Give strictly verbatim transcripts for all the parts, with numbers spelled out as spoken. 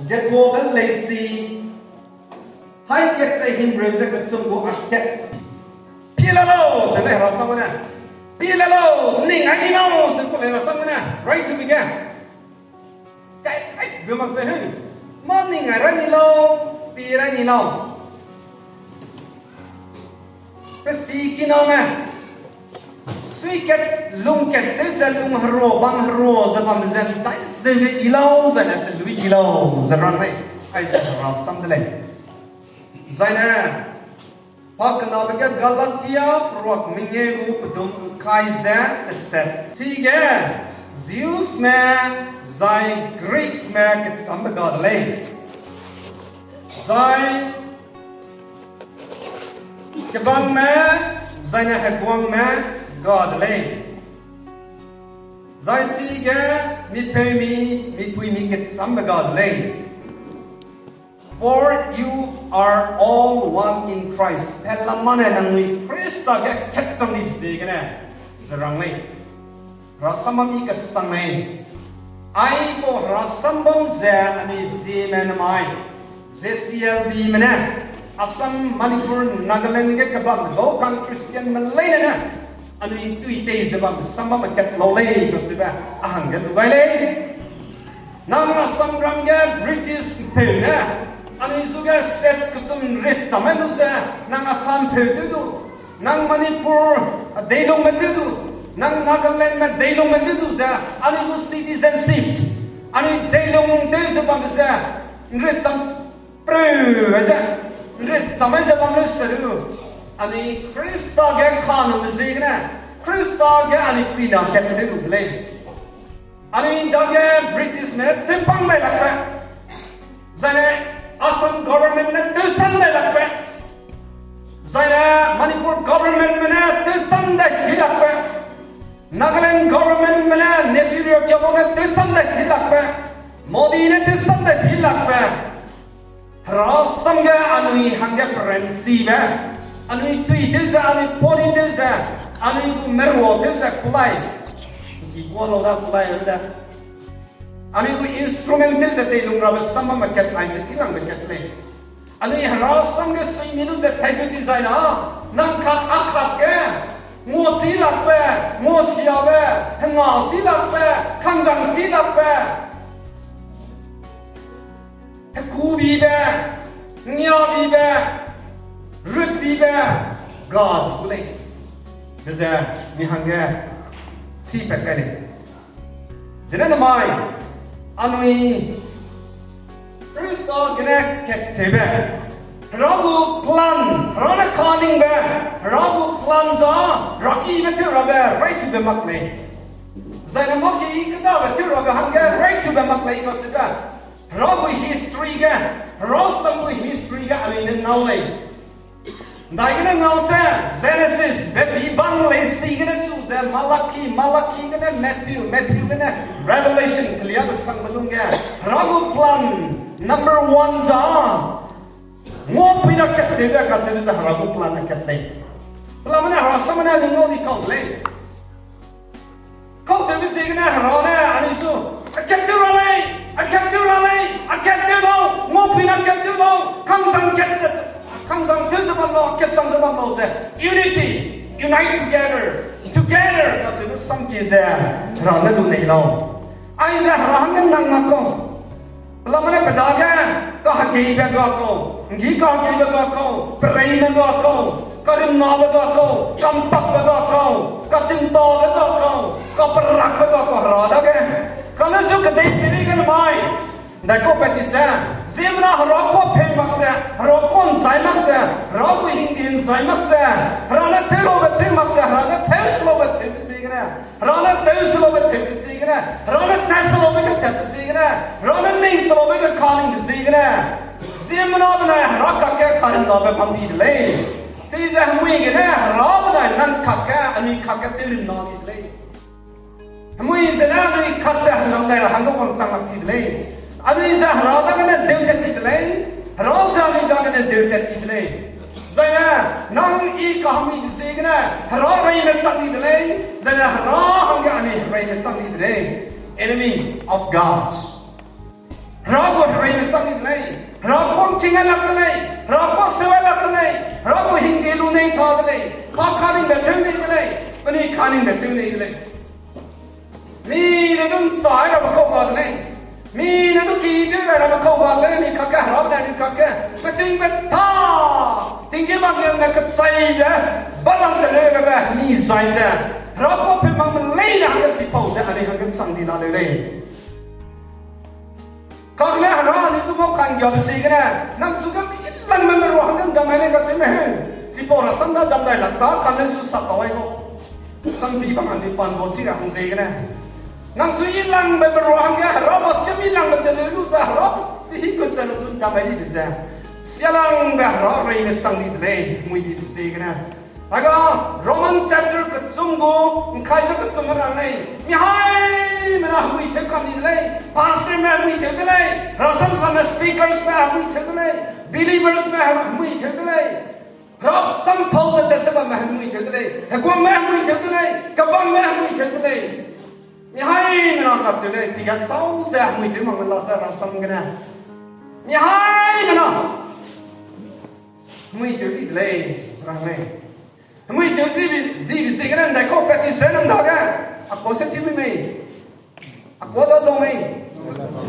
Getuabe leisi, hai kat ze himreu ze kechum gu a kat. Pie la lau, ze lei Hera sam ne. Pie la lau, ning ai ni lau, ze ku lei Hera sam ne. Right to begin. Kai, ai, gu mak ze he. Ma ning ai ra ni lau, pie ra ni lau. Pe sikiname, suikat lungkat tew ze lung herua bang herua ze bam ze dai zeu ge i lau zene pelui i lau ze rang lei, aize Hera sam de lei. Zaine, pa kenabe ge Galatia peruak mengeu gu pedum kai ze teset. Chige Jewsme zai Greekme kechambe ga de lei. Zai kebangme, zaine heguangme ga de lei. Zai chige mipeumi, mipuimi kechambe ga de lei. For you are all one in Christ. Pelamane nangnui Khrista ge kat chang dibe ziegene, ze rang lei. Hera sam bam i kesang lei. Aipau Hera sam bam ze anui Zeme namai, Z C L B me ne, Assam, Manipur, Nagaland ge kebam bau kang Christianme leine ne, anui tui tei ze bam sam bam kat lau lei kacheube a hangge lu gai lei. Nang Assam ram ge British mpeu ne, anui zu ge state kechum rit chame du ze, nang Assam peu tew du, nang Manipur, a, deilungme tew du, nang Nagalandme deilungme tew du ze, anui gu citizenship, anui deilung tew ze bam ze, nrit cham preu ze, nrit cham ze bam leu se du, anui Khrista ge kanumbe ziegene, Khrista ge anui puina kat tew lu de lei. Anui dage Britishme ne tewpang dai lakbe, zaine Assam government ne tewcham dai lakbe, zaine Manipur governmentme ne tewcham dai chi lakbe, Nagaland governmentme ne Neiphiu Rio kiabau ne tewcham dai chi lakbe, Modi ne tewcham dai chi lakbe, Hera sam ge anui hangge peranchibe, anui tui tew ze, anui poli tew ze, anui gu merua tew ze kulai, ki kua lau da kulai de. Anui gu instrument tew ze teilung rabe sam bamme kat aize i langbe kat lei. Anui Hera sam ge suimi lu ze tei du dizai na, nang kak a kak ge, ngua chi lakbe, ngua siabe, henga chi lakbe, kangzang chi lakbe, hekubibe, ngiabibe, rutbibe, ga du lei. Deze, mi hangge, sipat kai lei. Zene namai, anui, Khrista gene kattewbe, Hera gu plan, Hera ne kaningbe, Hera gu plan za, rakibe tew rabe, raitube mak lei. Zaine mâ ki kedabe tew rabe hangge raitube mak lei kacheube, Hera gu history ge, Hera sam gu history ge anui ne ngau lei. Ndaigene ngau se, Genesis, be bibang leisi gene chu ze, Malaki, Malaki gene Matthew, Matthew gene Revelation, keliabe changbe lungge, Hera gu plan number one za, nguapuina kattewbe kacheube ze Hera gu plan ne kat lei. Pelamene Hera sam ne anui ngau di kau lei. Kautewbe ziegene Hera ne anui su, a kat tew ra lei, a kat tew ra lei, a kat tew lau, nguapuina kat tew lau, kangzang kat ze, kangzang tew ze bam lau, kat chang ze bam lau ze, unity, unite together, together, katewbe samkie ze, Hera ne lu nei lau. Aize Hera hangge nang mak kau. Pelamene pe dage, kahegeibe ga kau, nggi kahegeibe ga kau, pereime ga kau, karimnabe ga kau, kampakbe ga kau, katimtabe ga kau, kaperakbe ga kau Hera dage. Kane zu kedei peireige namai, ndaikau pat ti ze, ziemmena Hera kuâ pheu mak ze, Hera kuâ nzai mak ze, Hera gu hingdi nzai mak ze, Hera ne tewlaube tew mak ze, Hera ne tewselaube tewbe ziegene, Hera ne tewselaube tewbe ziegene, Hera ne tatselaube ge tatbe ziegene, Hera ne ningselaube ge kaningbe ziegene, ziemmenabe benai Hera kakge karimnabe bam di de lei. Chize hemui gene Hera benai nang kakge, anui kakge tewrimna di de lei. Hemui zene anui kat ze helam dai ra hangge wangchang lak ti de lei. Anui ze Hera dagene deutat ti de lei. Hera ze anui dagene deutat ti de lei. Zaine, nang i kahemuibe ziegene, Hera reime chang di de lei. Zaine Hera hangge anui reime chang di de lei. Enemy of God. Hera gu hereime chang di de lei. Hera gu king ai lak de lei. Hera gu seu ai lak de lei. Hera gu hingde lu nei ta de lei. Pa kaningbe tew nei de lei. Penui kaningbe tew nei de lei. Mi ne du nchai rabe kau ga de lei. Mi ne du ki tew rai rabe kau ga de lei. Mi kakge Hera benai mi kakge. Peting peta. Tinggîm angelme kechaibe. Balang teleu gabe. Mi zai ze. Hera gu pe mang me leine hangge chipau ze. Anui hangge chang di la leu lei. Kagene Hera anui zu mau kanggiabe ziegene, nang su ge mi langbe merua hangge ndam mai lei kacheu me heu. Chipau rasam da dam dai lak ta, kane su sap tau ai gu. Sampi bang anui pan gu chi ra hang ziegene. Nang su i langbe merua hangge Hera ba chi mi langbe teleu lu ze Hera, pe hi gut ze nang su ndam mai dibe ze. Sialangbe Hera reime chang di de lei, mui dibe ziegene. Aga Roman chapter kechum gu, nkai ze kechum rang lei. Mi haimena hemui tew kam di de lei. Pastorme hemui tew de lei. Rasam same speakersme hemui tew de lei. Believersme hemui tew de lei. Rasam pau ze tat ze bamme hemui tew de lei. Heguangme hemui tew de lei. Kebamme hemui tew de lei. Mi haimena kacheu lei. Chige sau ze hemui tew mak me la ze rasam gene. Mi haimena hemui tew di de lei, rang lei. Hemui tew di bi, dibe ziegene ndaikau pat ti se nang dage. A kau se chi mi mei. A kau da dau mei.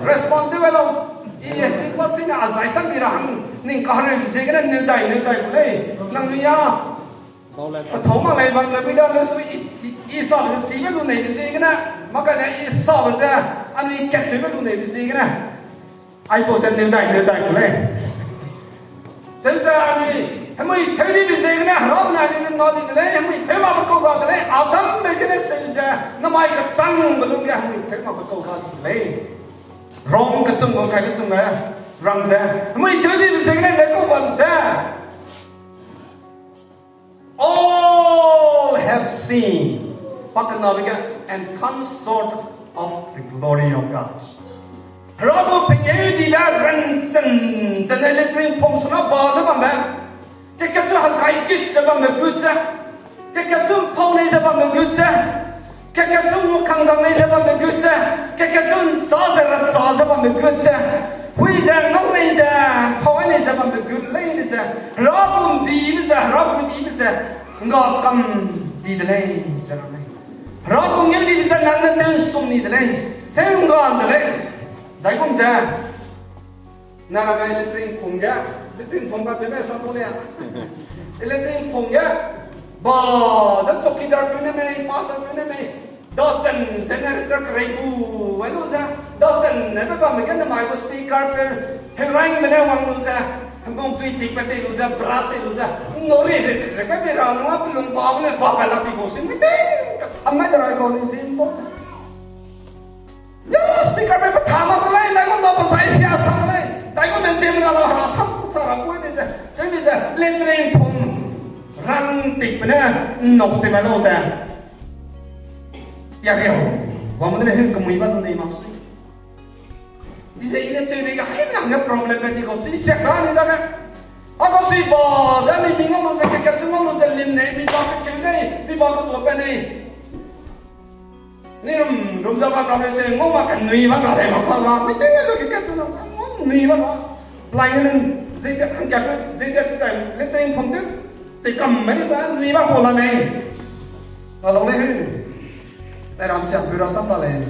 Respond tew lau. I e si kua chine a zai cham bi ra hang ning kahereube ziegene neu dai, neu dai gu lei. Nangnui a. Pethâu mak lei bam le mi da le su i, i sa be chibe lu neibe ziegene. Makane i sa be ze. Anui kat tewbe lu neibe ziegene. Aipau ze neu dai, neu dai gu lei. Cheu ze anui, hemui tew dibe ziegene, Hera benai anui ne ngau di de lei, hemui tew makbe kau ga de lei, Adambe gene seu ze, namai kechangbe lungge hemui tew makbe kau ga di de lei. Rom kechum gu kai kechum ge, rang ze, hemui tew dibe ziegene, ne kau bam ze. All have sinned, pa kenabe ge, and come short of the glory of God. Hera gu pengêudibe ran zen, zen ne lettering form suna ba ze bambe. Kekatchu hangkai kit ze bambe gut ze. Kekatchu mpau nei ze bambe gut ze. Kekatchu ngukangzang nei ze bambe gut ze. Kekatchu nsa ze ratsa ze bambe gut ze. Hui ze ngau nei ze, mpau nei ze bambe gut leine ze. Hera gu mbibe ze, Hera gu dibe ze. Nga kam di de lei, ze rang lei. Hera gu ngeu dibe ze nang ne tew nsum ni de lei. Tew nga de lei. Daigum ze. Na rang ai lettering form ge. Lettering form kacheube sample lei. Lettering form ge. Ba, ze chowkidar peu ne mei, pastor peu ne mei. Dazen, ze ne rita kerei gu, wai lu ze. Dazen, ne be bamme ge ne mai gu speaker peu. Heuraingme ne wang lu ze. Hembung tui tik pe tei lu ze, brush tei lu ze. Nori re, re, re, ke be ra, nua pe lung ba ne, ba pe la ti gu, si mi te. Ka tham mai de rai gu, ni si mbo ze. Ya, speaker pe pe tham ma de lei, nai gu ba pe zai sia sam lei. Dai gu me zim ga la, ra sam ku sa ra gu ni ze. Te mi ze, lettering form. Rang tik pe ne, nok si mai lu ze. Ya, ya. Wa mo de ne, hung kemui ba lu nei mak sui. Chize i ne tewbe ge haimena hangge problem pe di kau, chi siak da ni dage. A kau sui ba, ze mi mi ngau lu ze kekatchu ngau lu ze lim nei, mi ba kekeu nei, mi ba ketuâ pe nei. Ni rum, rum za bam ra lei ze, ngau ma kenui bam ra lei mak ka la, mi ting ze kekatchu ngau, ngau nui bam ra. Plai ne lun, ze de, hangkat pe, ze de, ze de, lettering form te, te kam me de za, nui bam kau la mei. La lau lei he. Nai ram siak peu ra sam la lei.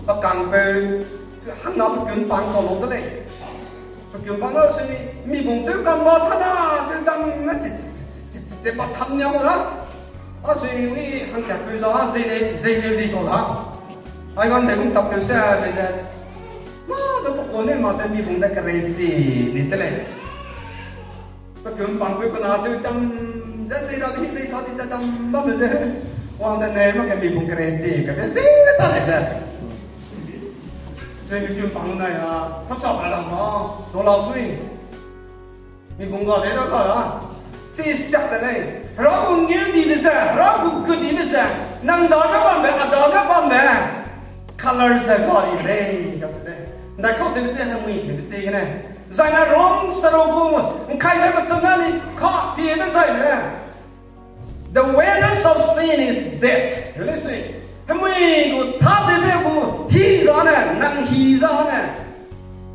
Pe kangpeu, hangna pe kun pang kau lau de lei. Pe kun pang la sui, mi bung tew kam ba tana, tew dam na chi, chi, chi, chi, chi, chi, pa tham nia mo na. A sui wi hangkat peu za, zei ne, zei ne di kau la. Ai gan de kum tap tew se, de ze. Ma, de pe kau ne ma ze mi bung de kerei si, ni de lei. Pe kun pang peu kena tew dam, ze zei ra de, zei ta di ze dam, bamme ze. Wang ze ne, ma ke mi bung kerei si, ke be zei ne ta lei ze. Ze mi kun pang na ya, sam sa pa lang ma, do la sui. Mi bung ga de da ga la. Chi siak de lei. Hera gu ngeu dibe ze, Hera gu gu dibe ze. Nang dage bambe, a dage bambe. Color ze ga di lei, ga de lei. Ndai kau tewbe ze, hemui tewbe ze gene. Zai na Rom seruk gu, nkai ze kechum na ni, ka pie de zai ne. The wages of sin is death. Hele sui. Hemui gu tâtewbe gu hi zane, nang hi zane,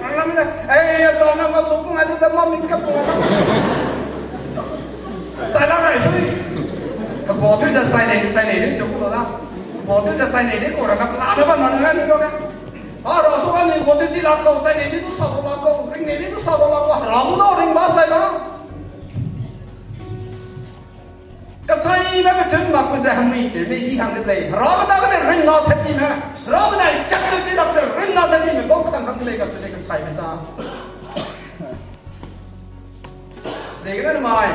ram le, ei, ya zau na ma chu pung a di da ma mi ka pung a. Zai la rai sui. Ka bo tu da zai nei, zai nei di chu ku lo da. Bo tu da zai nei di ko ra na la na ba na na ni ko ga. A ra su ga ni bo tu zi la ko, zai nei di du sa do la ko, ring nei di du sa do la ko, ra mu da ring ba zai la. Kachaime pethun mak ku ze hemui te me hi hang de lei. Hera be dagene ringna tat ti me. Hera be nai kat te chi lak ze ringna tat ti me bau kang hang de lei kacheu lei kachaime sa. Ziegene namai.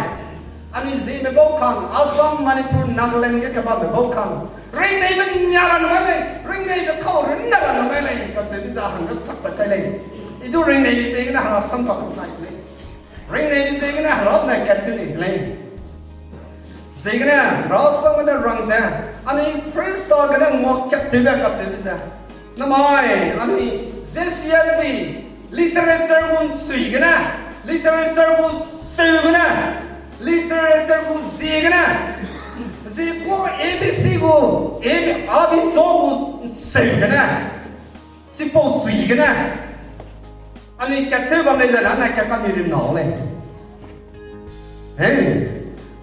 Anui Zeme bau kang, Assam, Manipur, Nagaland ge kebambe bau kang. Ringneibe nia ra namai lei. Ringneibe kau rinna ra namai lei. Kacheu bi za hangge chak pat kai lei. I du ringneibe ziegene Hera sam bak nai lei. Ringneibe ziegene Hera ne kat te ni lei. Ziegene Hera sam gene rang ze, anui Khrista gene ngua kat tewbe kacheube ze. Namai, anui Z C L B, literature gu nsui gene, literature gu seu gene, literature gu zie gene, zie gu A B C gu, A B, A B C gu nseu gene. Chipau sui gene. Anui kat tew bam lei zai na, anai kat kanui rim nau lei. He.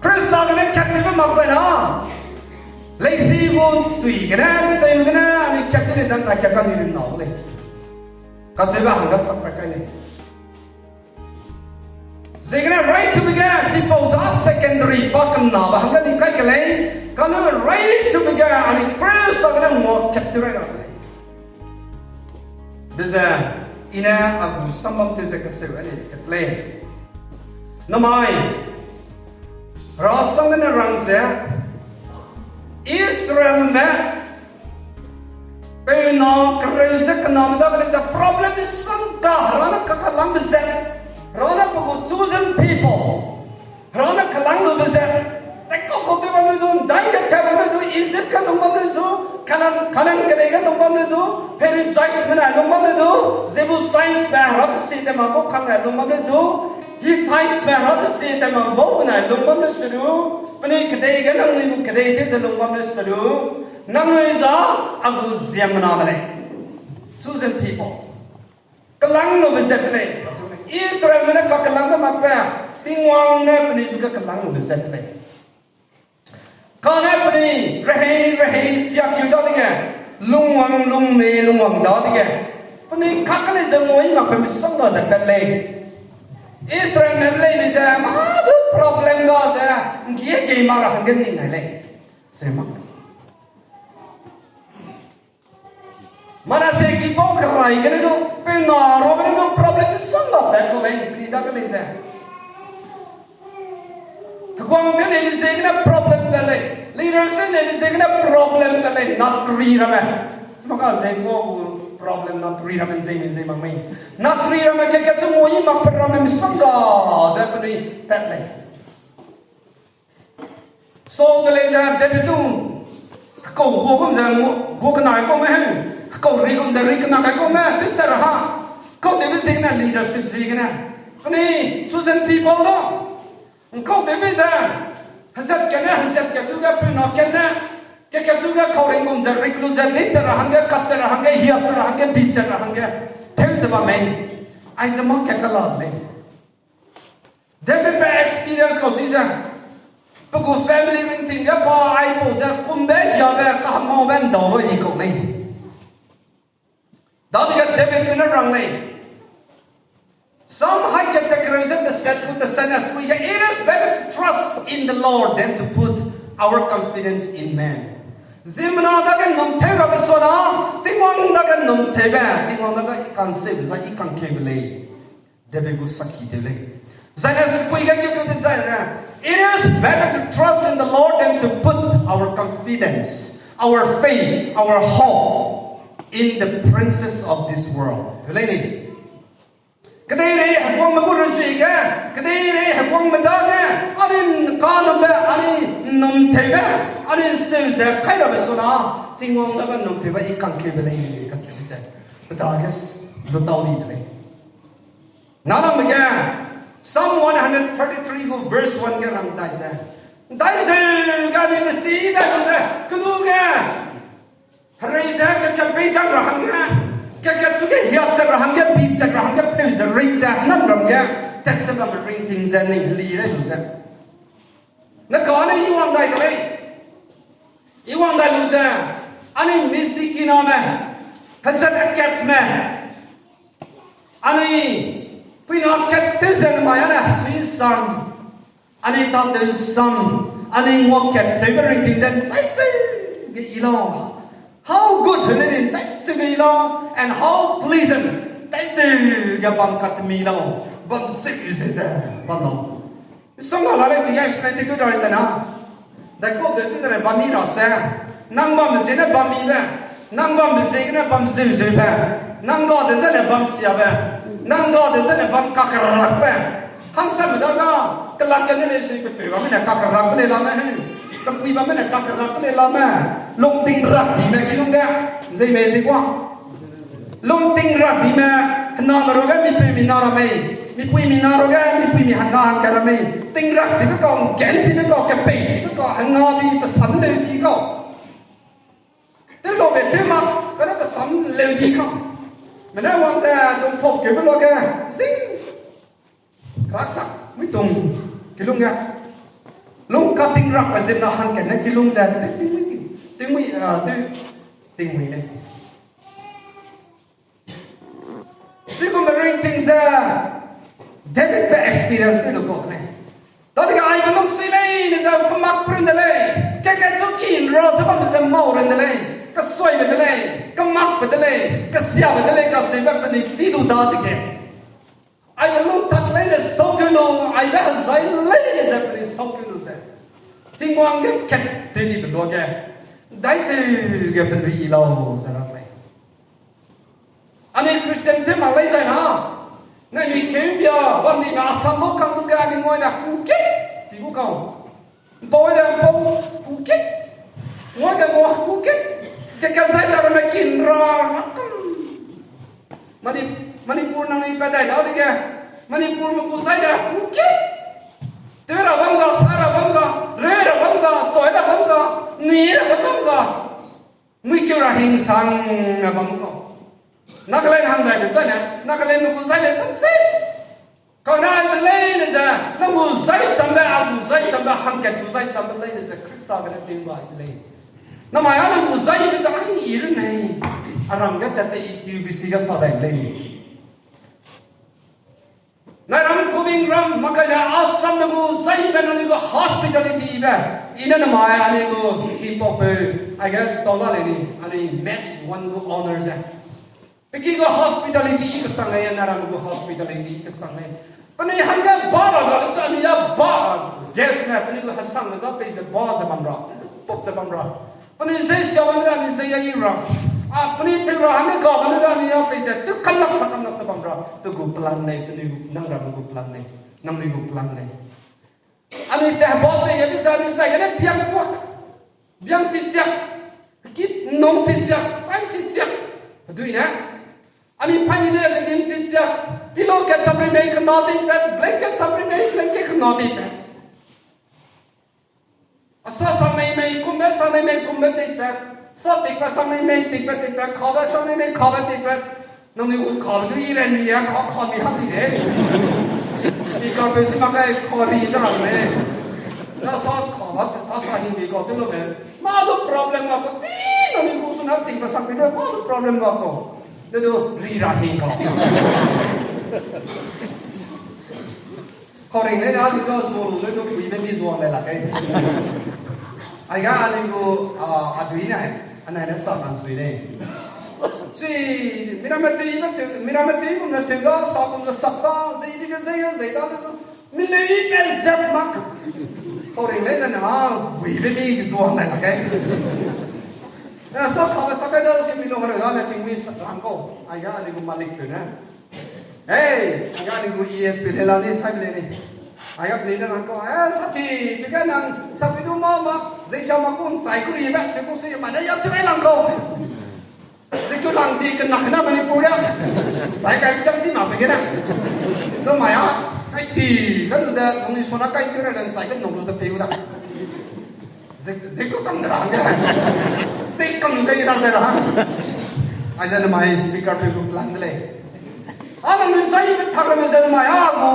Khrista gene kat tewbe mak zai na. Leisi gu sui gene, seu gene, anui kat tew lei zai na, anai kat kanui rim nau lei. Kacheube hangge chak pat kai lei. Ziegene right to began, chipau za secondary pa kena ba hangge ni kai ke lei, kane right to began, anui Khrista gene ngua kat tew rai ra de lei. Deze, i ne a gu sambam tew ze kacheu ani kat lei. Namai, Hera sam gene rang ze, Israelme, peu na kereu ze kename dage lei ze problem misongga Hera ne kakelangbe ze, Hera ne pe gu chosen people, Hera ne kelang lube ze, tekau kau tew bam lei du, ’ndai ge tat bam lei du, Egypt ge lung bam lei du, Canaan, Canaan kedei ge lung bam lei du, Perizzites benai lung bam lei du, Jebusites be Hera tesie tew mak bau kang ne lung bam lei du, Hittites be Hera tesie tew mak bau benai lung bam lei se du, penui kedei ge nangnui gu kedei tew ze lung bam lei se du, nangnui za a gu ziemmename lei. Chosen people. Kelang lube zet lei. Israelme ne kakelangbe makbe, Tingwang ne penui zu ge kelang lube zet lei. Kane penui rehei rehei piak keu dadege, lungwang lungme lungwang dadege, penui kak lei ze ngui makbe misongga ze pat lei. Israelme leime ze mâ du problem ga ze, ’nggie kei ma ra hangge ning nai lei. Se mak Manasse ki pau kerai gene du, peu na ru gene du problem misongga pat kau lei, penui dage lei ze. Heguang tew neibe ziegene problem pat lei. Leaders tew neibe ziegene problem pat lei, natri ramme. Chimaka ze ngua gu problem natri ramme ’nzei mi ’nzei mak mei. Natri ramme ke kechu ngui makbe ramme misongga ze penui pat lei. Saul de lei ze David du, hekau gua gum ze gua kena gai kau me he, hekau ri gum ze ri kena gai kau me, tewchat ra ha. Kau tewbe ziegene leadership ziegene, penui chosen people du, ’ngkau tewbe ze, hezat kene, hezat kat du ge peu na kene, ke kat du ge kau ring gum ze rik lu ze, tewchat ra hangge, kapchat ra hangge, hiapchat ra hangge, bichat ra hangge, tew ze bam mei. Aize mâ kat kela de lei. Davidbe experience kau chi ze, pe gu family ringting ge pa aipau ze kumbe hiabe kahemaube ’ndau lui di kau lei. Dadege Davidbe ne rang lei. Sam hai kat ze kereu ze tesat gu tesat ne sui ge, it is better to trust in the Lord than to put our confidence in man. Ziemmena dage num tew rabe suana, Tingwang dage num tewbe, Tingwang dage i ka'nseube zai i ka'nkeube lei. David gu sakhi tew lei. Zai ne sui ge keu de zai ne, it is better to trust in the Lord than to put our confidence, our faith, our hope in the princes of this world. Tew lei ni. Kedeirei heguangme gu rezie ge, kedeirei heguangme dage, anui nkanumbe, anui nnumtewbe, anui seu ze kai rabe suna, Tingwang dage nnumtewbe i kangkeube lei, kacheube ze, pe dage s-, lutau di de lei. Nalangbe ge, Psalm one hundred thirty-three gu verse one ge rang dai ze, dai ze, ga ni de si dai ze, kenu ge, herei ze, ke, ke pei dang ra hangge, ke, ke chu ge hiat zet ra hangge, bi zet ra hangge, peu ze, ring ze, nam ram ge, tat ze bam ringting ze, ning heli lei lu ze. Ne ka ne i wang dai de lei. I wang dai lu ze, anui misikiname, hezat akatme, anui puina kat tew ze nemai ane sui sam, anui tatew sam, anui ngua kat tewbe ringting den sai sai ge i lau. How good, hene din tai se ge i lau, and how pleasant, tai se ge bam kat mi lau, bam se ze ze, bam lau. Song ga la lei zi ge explain te ku da zena. Dai kau de zene bam mi ra se. Nang bam ziegene bam mibe. Nang bam ziegene bam zeu zeube. Nang ga de zene bam siabe. Nang ga de zene bam kakerakbe. Hangsame da ga, kelak ge ne lei sui pe peu bamme ne kakerakbe lei lame he. Kepui bamme ne kakerakbe lei lame. Lungting rakbime kilung ge. Nzei mei zi kua. Lungting rakbime, hename ruage mipui mina ra mei, mipui mina ruage mipui mi hena hangkat ra mei, ting rak chibe kau, nggen chibe kau, kepei chibe kau, henga bi pe sam leu di kau. Tew laube tew mak, kane pe sam leu di kau. Mene wang ze dungphok keube luage, zing. Raksak, mui tung, kilung ge. Lung ka ting rakbe zimna hangkat ne kilung ze, tew tingmui ting, tingmui, ah, tew tingmui lei. Chigumbe ringting ze Davidbe experience tew lu kau de lei. Dadege aibe lungsui leine ze kemak pe run de lei. Keke chu ki nra ze bambe ze mau run de lei. Kesuibe de lei. Kemakbe de lei. Kesiabe de lei. Kacheube penui chî lu dadege, aibe lung tak leine saukeu lu, aibe hezai leine ze penui saukeu lu ze, Tingwang ge kat tew dibe luage, daizeu ge penui i lau ze rang lei. Anui Christian tew mak lei zai na, nai mi keu bia bam dime Assam bau kang du ge anui ngua da ku kit ti gu kau. Mpau de mpau ku kit. Ngua ge ngua ku kit. Ke ke zai da ramme kin ra ra kam. Mani-, Manipur nangnui pa dai dadege, Manipurme gu zai da ku kit. Tew ra bam ga, sa ra bam ga, reu ra bam ga, soi ra bam ga, nui ra bam ga. Muikeu ra hingsang na bam kau. Nagaland hang dai de zane, Nagalandme gu zai le sam se. Kane aibe leine ze, nang gu zai chambe, a gu zai chambe, hangkat gu zai chambe leine ze Khrista gene ting bai de lei. Namai a nang gu zaibe ze ai i runne, a ram ge tat ze i T B C ge sa dai lei. Nai ram Kubing ram, makaine Assamme gu zaibe nangnui gu hospitality be, i ne namai anui gu kipaupeu, aige tau la lei ni, anui mess one gu owner ze. Pe ki gu hospitality kesang lei, nai ram gu hospitality kesang lei. Penui hangge ba ra ga lu su anui ya ba, guest ne penui gu hesangme za pei ze ba ze bam ra, pop ze bam ra. Penui zei sia bam da anui zei ya i ra. A, penui tew ra hangge ga bam da anui ya pei ze tew kamlak sa kamlak ze bam ra. Pe gu plan lei, penui gu, nang ram gu plan lei, nangnui gu plan lei. Anui te heba ze ya bi ze anui sai gene biang tuak, biang chi chiak, kit nong chi chiak, time chi chiak. Hedui ne. Anui paini ne kedim chi chiak, pillow kat chap ri mei kena teipat, blanket chap ri mei blanket kena teipat. A sa sang nei mei kumbe, sang nei mei kumbe teipat. Sa tikpat sang nei mei tikpat teipat, kabe sang nei mei kabe teipat. Nangnui gu kabe du i ren mi a, ka ka mi hak mi de. Mi kabe si mak kai ka ri de rang mei. Na sa kaba te sa sa hing mi ka te lo me. Ma du problem ga ko ti nangnui gu suna tikpat sang mi le ma du problem ga ko. Ne du ri ra hing ka. Kau ring lei ne, anui du zua lu lei du puibe mi zua lei lak kai. Aiga anui gu, a, adui ne, anai ne sa kan sui lei. Sui, miramme tei, miramme tei gum ne tei ga, sa gum ne sak da, zei bi ge zei ga zei da, du, du, mi lei pe zet mak. Kau ring lei ne, a, puibe mi zua lei lak kai. Na sa kabe sak kai da, du, mi lu hera ga ne tingmui sak rang kau. Aiga anui gu malik pe ne. Hey, a ga ni gu E S P le la ni, sai le ni. A ga pele de lang kau, eh, sati, pe ga nang, sapi du ma ma, zai sia ma kun, sai ku ri ba, ce ku si ma ne ya ce bai lang kau. Zai cu lang di ke na na Manipur ya. Sai kai cham si ma pe ge na. Do ma ya, ai ti, ka du ze, nung ni so na kai tu ra lang, sai ke nung lu ze pe gu da. Ze, ze ku kam de ra hangge. Ze kam ze ra ze ra. Ai ze namai speaker pe ku plan de lei. A ma nu sai me thak me ze namai a gu.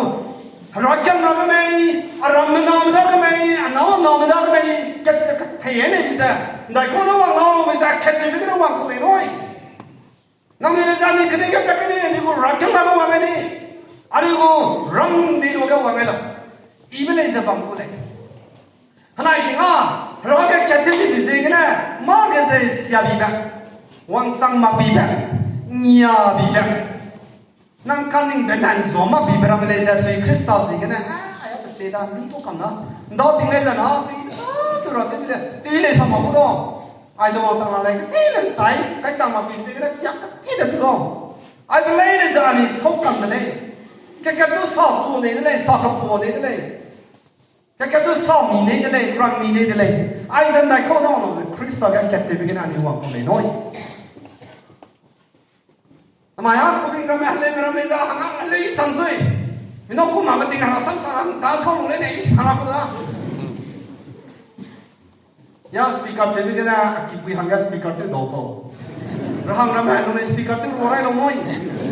Hera kiam na ke mei, a ram me na me da ke mei, a nâu na me da ke mei, kat, kat, kat, thei ne bi ze. Ndai ko na wang nâu me ze, kat ne bi ke na wang ku lei noi. Nang ne za ni kene ke pe kene ni gu hera kiam na me wang ni. A ni gu ram di lu ke wang la. I me lei ze bam ku lei. Hanai ting a, hera ge kat te di bi ziegene, mâ ge ze sia bi be, wangsang mak bi be, ngia bi be. Nang kaning be nan zua mak bi be ramme lei ze sui Khrista ziegene, a, a ya pe se da, nung tu kam na. Ndau ting lei ze na, tui, a, tu ra, tui lei, tui lei sa mak ku do. Ai ze wangsang la lei, ke zi le sai, kai chang mak bi ziegene, tiak ka ti de tu do. Ai be lei lei ze a ni sau kam de lei. Ke ke tu sa tu nei de lei, sa ka pu nei de lei. Ke ke tu sa mi nei de lei, rang mi nei de lei. Ai zan dai kau na wang ze Khrista ge kat te bi gene ni wang ku lei noi. Namai a, ku bing ramme, hale ramme za hang a, hale i sang sui. Mi nâu ku ma me ting ra sam sa ram za sa lu le ne i sang a ku da. Ya speaker te bi gene, a kipui hangge speaker te dau kau. Ra hang ramme, nung ne speaker te ru rai lo moi.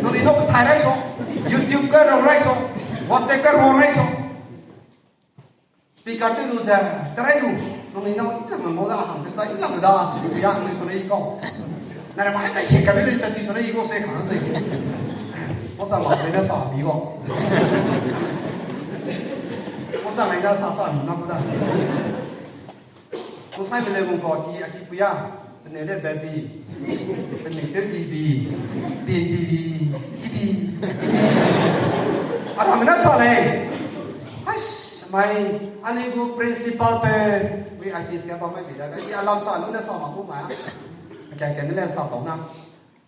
Nung ne nâu ku thai rai so. YouTube ge ru rai so. WhatsApp ge ru rai so. Speaker te lu ze, terai lu, nung i nâu i lam me mau da, a hang te za i lam me da, ya nung so le i kau. Na re mai mai se ka be le sa si so le i kau se ka se. Mo sa ma se na sa mi kau. Mo sa ngai da sa sa mi na ku da. Mo sai me le mo kau ki, a kipui a. Pe ne le be bi, pe ne ze bi bi, bi bi bi, i bi, i bi. A ram na sa lei. Hais, mai, ani gu principal pe, wi artist ka pa mai bi da ga, i a lam sa lu ne sa ma ku mai. Ka ka ne le sa tau na.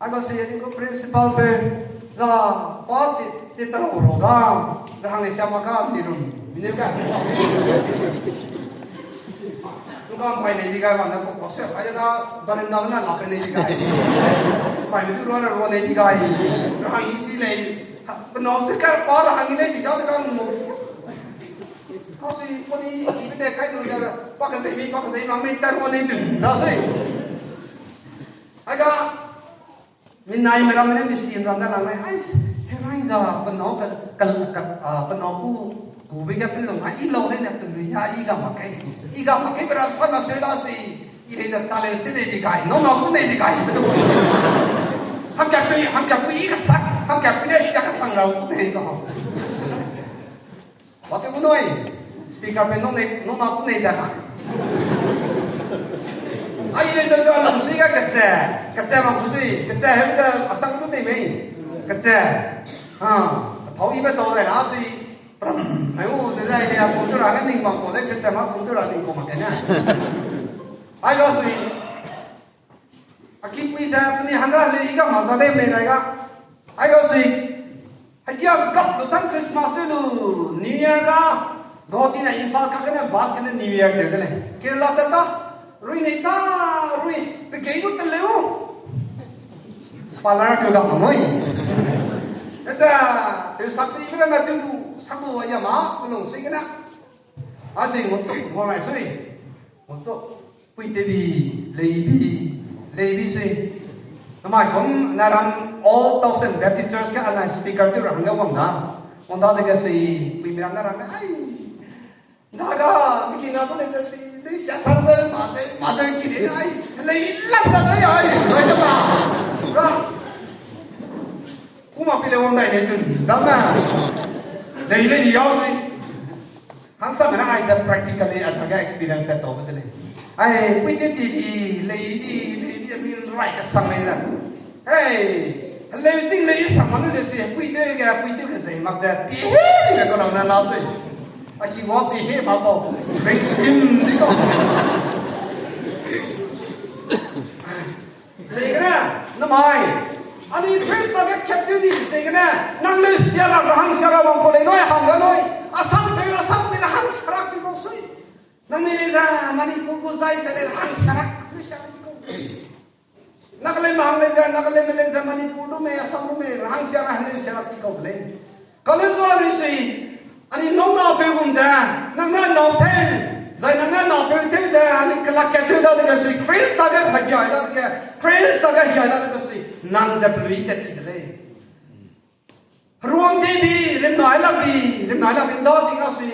A ga si ani gu principal pe, za, pa ti, ti ta ro ro da, ra hang le sia ma ka ni rum, mi ne ka. Nung ka pai nei bi gai bam ne ko ko se, ai da baranda na la pe nei bi gai. Pai me du ro na ro nei bi gai. Ra hang i bi lei. Pe nâu se ka pa ra hang i nei bi da ka mo. Ka si ko ni i bi te kai du da pa ka se mi pa ka se ma me ta ro nei dun da se. Ai ga Minai me ramme ne mi sim ram da lang ne, ai, he rain za, pe nâu ka, ka, ka, a, pe nâu ku, ku be ge pe lung, ai, i lau le ne pe lui ya, i ga mak ke, i ga mak ke, pe ram sa ma sui da sui, i le da challenge te ne bi gai, no, no, ku ne bi gai, pe du. Ham ka pe, ham ka pe, i ka sak, ham ka pe ne sia ka sang lau, ku ne ga. Wa pe gu noi, speaker pe nung nei, nung na ku nei ze ma. Ai le ze ze nung sui ga ketse, ketse ma ku sui, ketse he de a sang ku tei mei. Ketse. Ha, thau i be tau dai la sui. Pram, mai u ze lai le a kum tu ra ga ning bam ko le ketse ma kum tu ra ning ko ma ke na. Ai ga sui. A kipui ze, peni hangga le i ga ma za de mei rai ga. Ai ga sui. Hai kia gap lu chang Christmas te lu, New Year ga. Guwahati na Imphal ka kene bus kene New Year te de le. Kerala ta ta. Rui nei ta, rui. Pe kei du te leu. Palar ke ga ma noi. Eza, te sak te i ga ma te du, sak du ya ma, lu sui kena. A sui mo tuk mo rai sui. Mo tuk. Pui te bi, lei bi, lei bi sui. Namai kum na ram All Tausen Baptist Church ke anai speaker tu ra hangge wang da. Wang da dege sui, pui mi ram na ram ai. Daga, mi ki na ko le da sui, lei sia san da ma da, ma da ki de ai. Lei lam da da ai, ai da ba. Ga. Kuma pi le wang dai ne tun, da ma. Lei lei ni yau sui. Hangsa mena ai ze practically a dage experience te tau de lei. Ai, pui te ti bi, lei bi, lei bi, mi rai ka sang lei le. Hey, lei ting lei sang ma lu le si, pui te ge, pui te ge zei mak ze, pi he ni le ko na na sui. A ki wa pi he ma ko. Ring sim di ko. Zei kena, namai. Anui Khrista ge kat tew di ziegene, nang leu sia ra, ra hang sia ra wang kau lei nui, hang ga nui. Asam pe, Asam pe ra hang sia ra di kau sui. Nang mi lei ze, Manipur gu zai ze lei ra hang sia ra, leu sia ra di kau. Nagaland me hang lei ze, Nagaland me lei ze, Manipur du mei, Assam du mei, ra hang sia ra, leu sia ra di kau de lei. Kane zua lei sui, anui nâu napeu gum ze, nang ne nâu tew, zai nang ne napeu tew ze, anui kelak kat tew dadege sui, Khrista ge hegiai dadege, Khrista ge hegiai dadege sui, nang ze pelui tat ti de lei. Heruang di bi, rimnai lak bi, rimnai lak bi, nda ting a sui,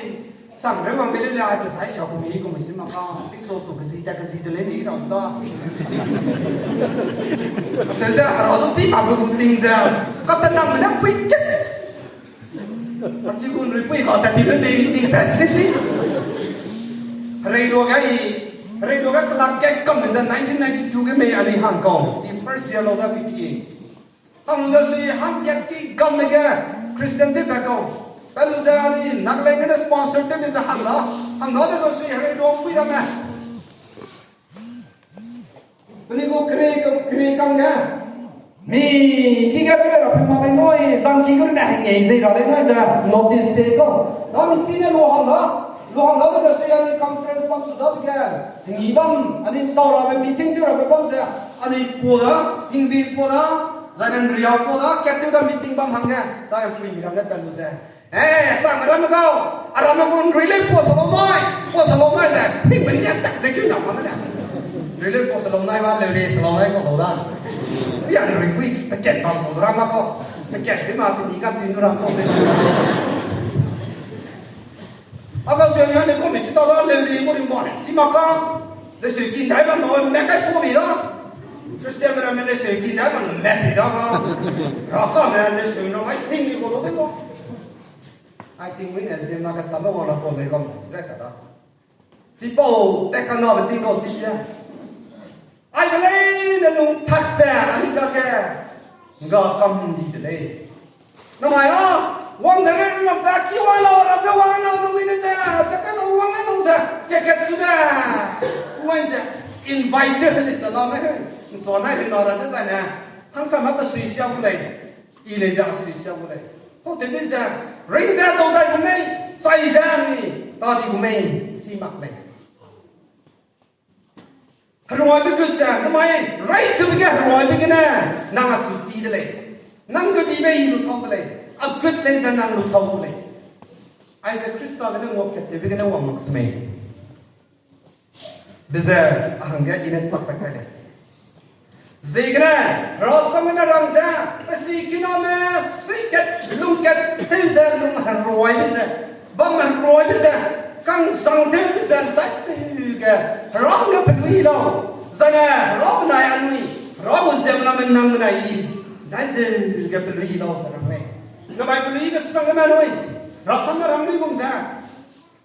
sang reu wang be le le, ai pe sai sia kum i kum i zi mak ka, ting zo zu kezi ta kezi de lei ni ra da. Aseu ze, hera du zi ma bu gu ting ze, ka ta nang ne pui ket. Aki gun rui pui ka ta ti be mei meeting fat si si. Herei luage i, herei luage kelak ge kam ze nineteen ninety-two ge mei anui hang kau, the first year lo da B T H. Hang ze sui hangkat ki gamme ge Christian tew pa kau. Pa lu ze anui Nagaland gene sponsor tew me ze hang la. Hang la de sui herei luage pui ramme. Peni gu kere, kere kang ge. Mi ki ge pe ra pe mak lei nui, zang ki gu ne hengei zei ra lei nui ze notice pe kau. Na mi pi ne lu hang la. Lu hang la de sui anui conference bam su dadege. Hengei bam, anui ntau rabe meeting tew rabe bam ze. Anui pua da, hingbi pua da, zai ne nria pua da, kat tew da meeting bam hangge, da pui mi rangge pa lu ze. Eh, sang ramme gau, a ramme gu nrui lei pua sa lau mai, pua sa lau mai ze, hingbe nian tak ze keu na ma ne. Nrui lei pua sa lau nai ba, leu re sa lau nai kau lau da. Ia nrui pui, pe kat bam kau ram ma kau, pe kat tew ma, pe ni kam tew nu ram kau ze. A ga sui nia ne kau mi si ta da, leu re gu rim ba ne, chi ma ka, leu sui kin dai bam na, me kai su mi da. Christian me ramme leu sui kin dai bam na, me pi da ga. Ra ka me leu sui na, ai ting ni kau lau de kau. Ai ting mui ne ziem na kacham ba wang la kau lei bam, zre ka da. Chipau tat ka na be ting kau chi tia. Ai be leine lung tak ze, anui dage. Nga kam di de lei. Namai a, wang ze rei mak ze, ki wang lau, ramme wang lau, nui ne ze, pe ka lau wang lau ze, ke ke chu be. Wang ze, invite de le ze la me. Nso nai le na ra de zai ne. Hangsame pe sui sia gu lei. I lei ze a sui sia gu lei. Pau tewbe ze, ring ze dau dai gu mei, chai ze ni, ta di gu mei, si mak lei. Heruaibe gut ze, namai, rai tewbe ge heruaibe gene, nang a chu chi de lei. Nang gut dibe i lu tau de lei. A gut lei ze nang lu tau gu lei. Aize Khrista gene ngua kat tewbe gene wang mak semei. Be ze, a hangge i ne chak pat kai lei. Ziegene, rasam gene rang ze, pe sikiname, suikat, lungkat, tew ze, lung heruaibe ze, bam heruaibe ze, kang zang tewbe ze, dai seu ge, hera hangge pelui lau, zane, hera benai anui, hera gu ziemmename nang benai i, dai seu ge pelui lau ze rang lei. Namai pelui ge sang ge me nui, rasam ge rang lui gum ze,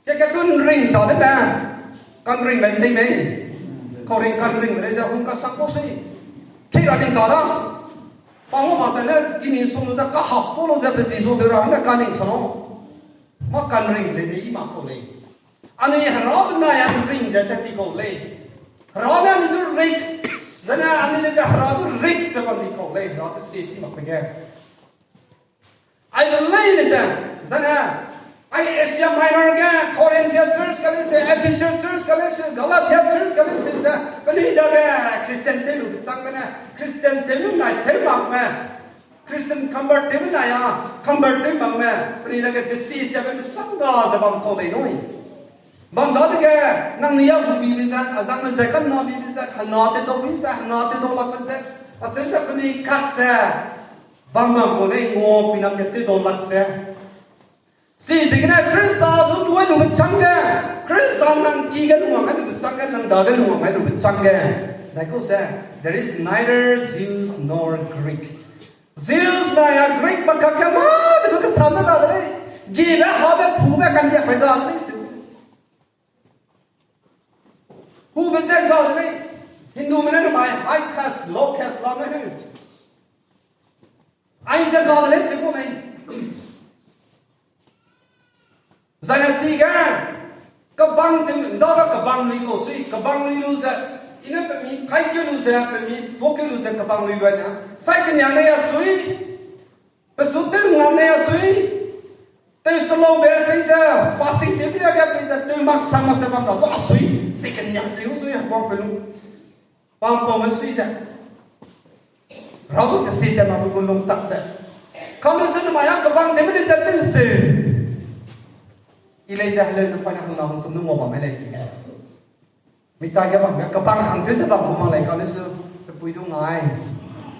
ke ke tun ring ta de pe. Kan ring ben zei mei. Kau ring kan ring le ze hung ka sang kau sui. Kei ra ding ta da. Pa ngau ma zane, gimi sung lu ze kahap kau lu ze pe zi zu de ra hangge ka ning sa no. Ma kan ring le ze i mak kau lei. Anui hera benai a ring de tat ti kau lei. Hera ne anui du rik. Zane anui le ze hera du rik ze bam di kau lei. Hera te sie ti mak pe ge. Ai be leine ze, zane, ai Asia Minor ge, Corinthian church ka lei se, Ephesus church ka lei se, Galatia church ka lei se, ze, penui dage Christian tew lu bechâng gene, Christian tew lu nai tew makme, Christian convert tew lu nai a, convert tew makme, penui dage desi siabe mesang ga ze bam kau lei nui. Bam dadege, nangnui a gu bibe zat, a zangme zat, ka'nna bibe zat, hena tewdau bibe zat, hena tewdau lakbe zat, acheu ze penui kat ze, bam bam kau lei ngau pui na kat tewdau lak ze. Chiziegene Khrista du duai lube chângge, Khrista nang ki ge lungwang ai lube chângge, nang dage lungwang ai lube chângge. Daikau ze, there is neither Jews nor Greek. Jews nai a Greek makak ke mâ be du kechâmme ga de lei. Gibe habe pube kandiakbe ga de lei. Hube ze ga de lei. Hindume ne namai high caste, low caste la me heu. Aize ga de lei se kau lei. Zai ne chige, kebang tew, ndage kebang lui kau sui, kebang lui lu ze, ne pe mi kaikeu lu ze, pe mi tuakeu lu ze kebang lui gai ne, sai keniang ne a sui, pe su tew ngam ne a sui, tew selaube pei ze, fasting tew pira ge pei ze, tew mak sang mak ze bam ra du a sui, pe keniang tew sui, heguang pe lung. Pampaume sui ze. Ragu tesi te ma pe gu lung tak ze. Kanu se namai a kebang tew me le ze tew se. I lei ze heleu ne paine hangna hang sum nu ngua bam me lei. Mi tai ge bam ge kebang hang tew ze bam gu mak lei kanu se. Pe pui du ngai.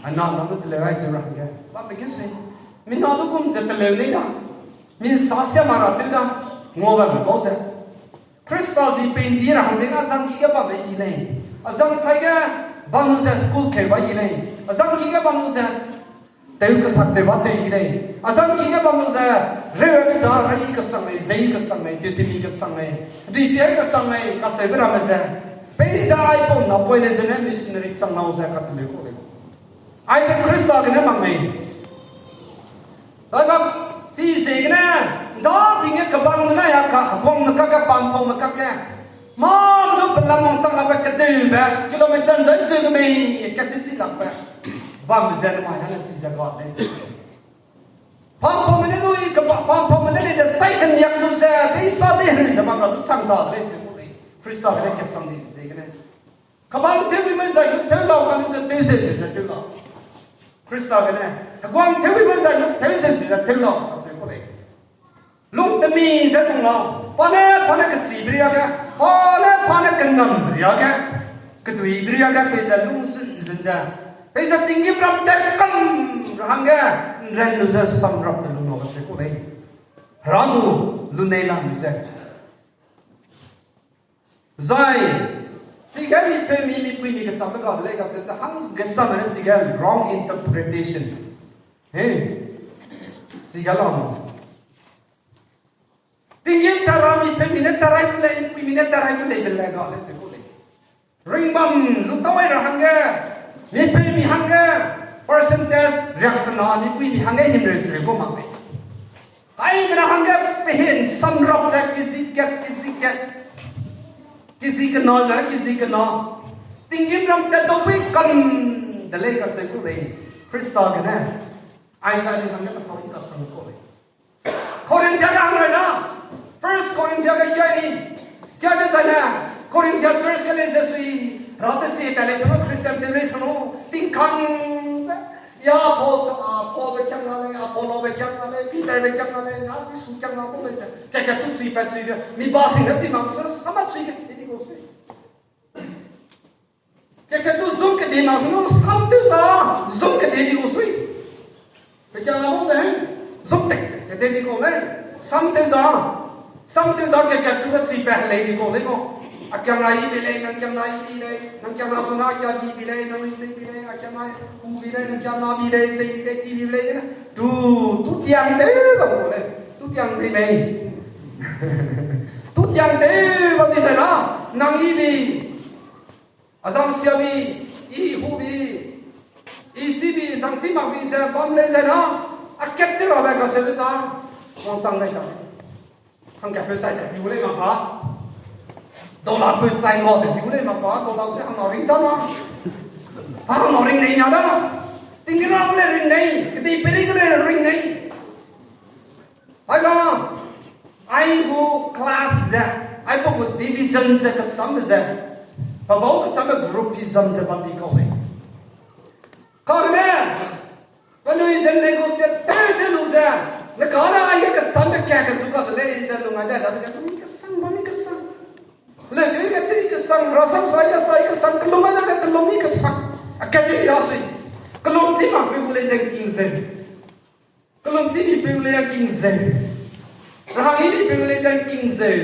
Ana ma du teleu ai ze ra hangge. Bam me ge sui. Mi na du kum ze teleu nei da. Mi sa sia ma ra tew da. Ngua bam me bau ze. Khrista zi pendi ra hang ziegene azang ki ge bam be i lei. Azang tai ge bam lu ze school keu ba i lei. Azang ki ge bam lu ze tew kesak tew ba tew i lei. Azang ki ge bam lu ze reube za rei kesang lei, zei kesang lei, tew temi kesang lei, dui pia kesang lei, kacheube ramme ze. Pei ze aipau napoine zene missionary chang nau ze kateleu kau lei. Aize Khrista gene mak mei. Daga, chi ziegene, nda ting ge kebang de nai a ka, heguangme kakge, pampaume kakge. Mâ ge du pelam wangchang lakbe kedeube, kilometer ndai zeu ge mei, kat du chi lakbe. Bambe ze namai hane chi ze ga lei ze. Pampaume ne du i keba, pampaume ne lei de chai keniak lu ze, deisa de herui ze bam ra du chang da de lei ze ku lei. Khrista gene kat chang di ziegene. Kebang tewbime zai lu tew lau, kanu ze tew ze ze tew lau. Khrista gene, heguang tewbime zai lu tew ze ze tew lau, kacheu ku lei. Lung temi ze lung lau, pa ne, pa ne kechibe riage, pa ne, pa ne kengambe riage, keduibe riage peize lung zun zun ze, peize tinggîmram tat kam ra hangge, nran lu ze samrap ze lung lau, kacheu ku lei. Hera gu lunei lam ze. Zai, chige mi peumi, mi puimi kechâmbe ga de lei kacheu ze hangge samme ne chige wrong interpretation. He, chige lam. Tinggîm tara mi peumi ne tarai gu lei, mi puimi ne tarai gu lei be le ga lei ze ku lei. Ringbam lu tau ai ra hangge, mi peumi hangge, percentage riaksena mi puimi hangge himreu ze ku mak lei. Taimena hangge pehin samrap ze kezi kat, kezi kat. Kezi kena ze kezi kena. Tinggîmram tat dau pui kam de lei kacheu ku lei. Khrista gene. Aize ni hangge petau i kasang ku lei. Korinthia ge hang rai da. First Korinthia ge kia ni. Kia de zai ne. Korinthia church ge lei ze sui. Ra de si ta lei sanu Christian tew lei sanu. Tingkang ze. Ya Paul sa, a, Paul be kiang na lei, Apollo be kiang na lei, Peter be kiang na lei, na Jisu kiang na gu lei ze. Ke ke tu chui pa chui ge. Mi ba sing ge chui mak sanu, sama chui ke ti di gu sui. Ke ke tu zum kedi mak sanu, sam tew za, zum kedi di gu sui. Pe kiang na gu ze, zum tek tek kedi di gu lei, sam tew za, sam tew za ke ke chu ge chui pa lei di gu lei gu. A kiang na i bi lei, nang kiang na i bi lei, nang kiang na suna kia di bi lei, nang i chei bi lei, a kiang na u bi lei, nang kiang na bi lei, chei bi lei, ti bi lei, tu, tu tiang tew bam gu lei, tu tiang zei mei. Tu tiang tew bam di zai na, nang i bi. Azang sia bi, i hu bi, i chi bi, zang chi mak bi ze bam lei ze na, a kat tew rabe kacheube za, wangchang dai ta. Hangkatpeu chai kat di gu lei mak pa. Dollarpeu chai ngau te di gu lei mak pa, dollar se hangna ring ta na. Pa hangna ring nei nia da. Tinggîmram le ring nei, kedei peri ge le ring nei. Aiga, ai gu class ze, aipau gu division ze kechâmbe ze, pe bau kechâmbe groupism ze bam di kau lei. Kane, penui ze nego se tew tew lu ze, ne kane aige kechâmbe ka kechu ka de lei ze lu ngai dai dade, mi kesang, bam mi kesang. Leu tew ge tew mi kesang, rasam sai ge sai kesang, kelum ai dage kelum mi kesang. A kat di ya sui. Kelum chi mak pe gu lei ze ngking zeu. Kelum chi mi peu lei a ngking zeu. Rahang i mi peu lei ze ngking zeu.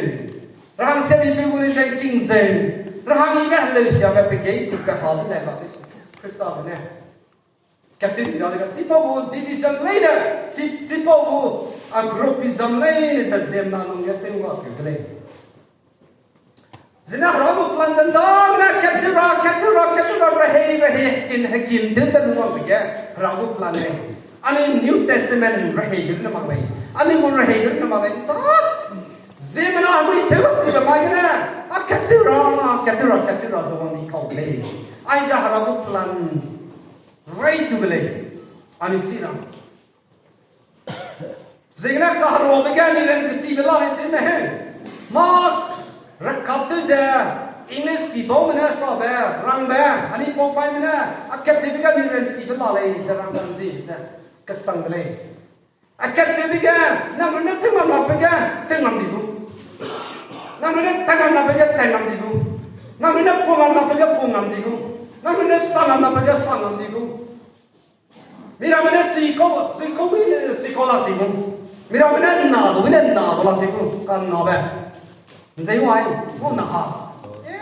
Rahang sia mi peu lei ze ngking zeu. Rahang i be heleu siabe pe gei ti pe ha de lei ba de Khrista be ne. Kat tew di dade ka chipau gu division leine, chi, chipau gu a groupism leine ze ziemna lung ge tew ngua peu de lei. Zene Hera gu plan ze ndagene kat tew ra, kat tew ra, kat tew ra, rehei, rehei, hekin, hekin tew ze lungwangbe ge Hera gu plan lei. Anui New Testament rehei ge ne mak lei. Anui gu rehei ge ne mak lei. Nta, ziemmena anui tew tibe mai gene, a Kat tew ra, kat tew ra, kat tew ra ze wang di kau de lei. Aize Hera gu plan rai tu de lei. Anui chi ra. Ziegene kaheruabe ge anui ran kechibe la lei se me he. Mas, rekap tew ze, English ki baume ne sabe, rangbe, anui paupaime ne, a kat tewbe ge anui ran chibe la lei ze rang bam zi ze, kesang de lei. A kat tewbe ge, nang runne tew ngam lakbe ge, tew ngam di gu. Nang runne tai ngam lakbe ge, tai ngam di gu. Nang runne pau ngam lakbe ge, pau ngam di gu. Nang runne sa ngam lakbe ge, sa ngam di gu. Miramme ne chikau, chikau bi, chikau la di gu. Miramme ne na du, ne na du la di gu. Ka nabe. Nzei wai, mo na ha. E,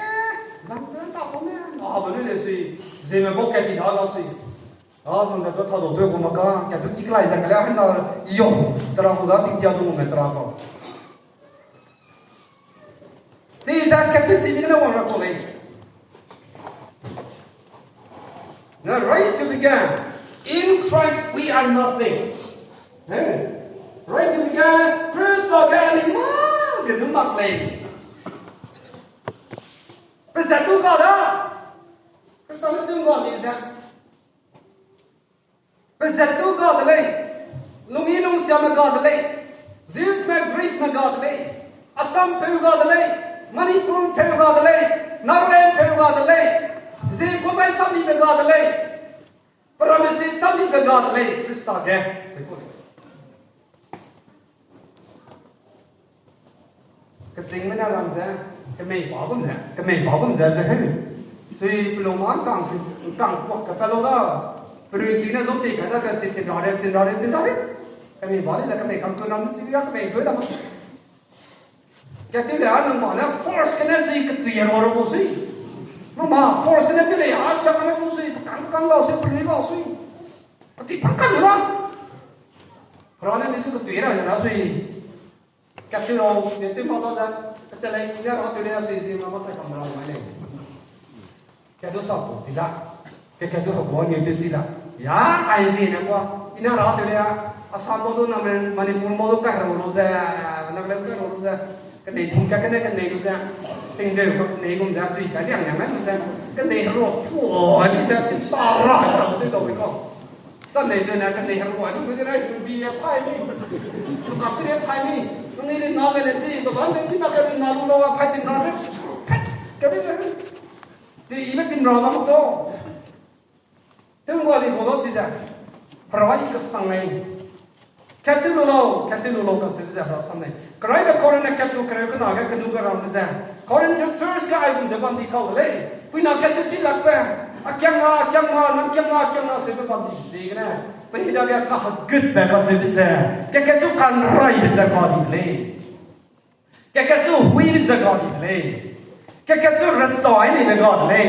zang ne ta ko ne, na ha du ne le sui. Zeme bau kat di da ga sui. A, zang ze du ta du tew gu ma ka, kat du ki kelai ze ka le, hena, yo, tera gu da, ting tia du me tera ko. Chize kat tew chibe gene wang ra kau lei. Na right to begin. In Christ we are nothing. Eh? Right to begin. Khrista ge anui mâ ge du mak lei. Pe zat du ga da. Khrista ne du ga di ze. Pe zat du ga de lei, lungyi lungsiame ga de lei, Jews me Greek me ga de lei, Assam peu ga de lei, Manipur peu ga de lei, Nagaland peu ga de lei, zie gu zai sammibe ga de lei, paramesi sammibe ga de lei, Khrista ge, ze ku lei. Kechîngme ne rang ze, kemei ba gum ze, kemei ba gum ze, ze heu. Sui pelung ma kang, kang kuak ke pe lo da. Perui ki ne zo te kai da ke si tinra re, tinra re, tinra re. Kemei ba le ze kemei kam tu nam si ya kemei tu da ma. Ke tu le a nang ba ne force ke ne sui ketui ro ro sui. Ma ma force ke ne tu le a sia ke ne sui, kang kang da sui, perui ba sui. Ketui pang kang da. Ra ne ni tu ketui ra na sui. Kat tew lau, ne tew ma ba da, kachelei, i ne ra tew lei, a sui zi ma ba chai kam ra mai lei. Kat du sa ku zi da, ke kat du ha gua ngeu tew zi da. Ya, ai zi ne gua, i ne ra tew lei, Assam ba du, Namen, Manipur ba du, kai ro lu ze, Nagaland kai ro lu ze, kenei thung ka kene kenei lu ze, tingdeu ka kenei gum ze, tui ka liang liang lu ze, kenei ro tu, a ni ze, ta ra ra tew dau mi kau. Samnei zene kenei herua du gu de rai, tumbi e pai mi. Sukap pire pai mi. Nang i ri na de le zi, ba ban de zi ma ke ri na lu lo wa pai tim ra de. Pet, ke de de. Zi i me tim ra ma to. Tung gua di bo lo si ze. Hera i kesang lei. Kat tew lu lau, kat tew lu lau ka se ze hera sam lei. Keraibe Corinth ne kat tew kereu kena ge kenu ge ram ze. Corinth church ge aigum ze bam di kau de lei. Puina kat tew chi lakbe. A kiang a, a kiang a, nang kiang a, a kiang a, sebe bam di ziegene. Peni dage kahegutbe kacheube ze. Ke kechu kanraibe ze ga di de lei. Ke kechu huibe ze ga di de lei. Ke kechu rechai neibe ga de lei.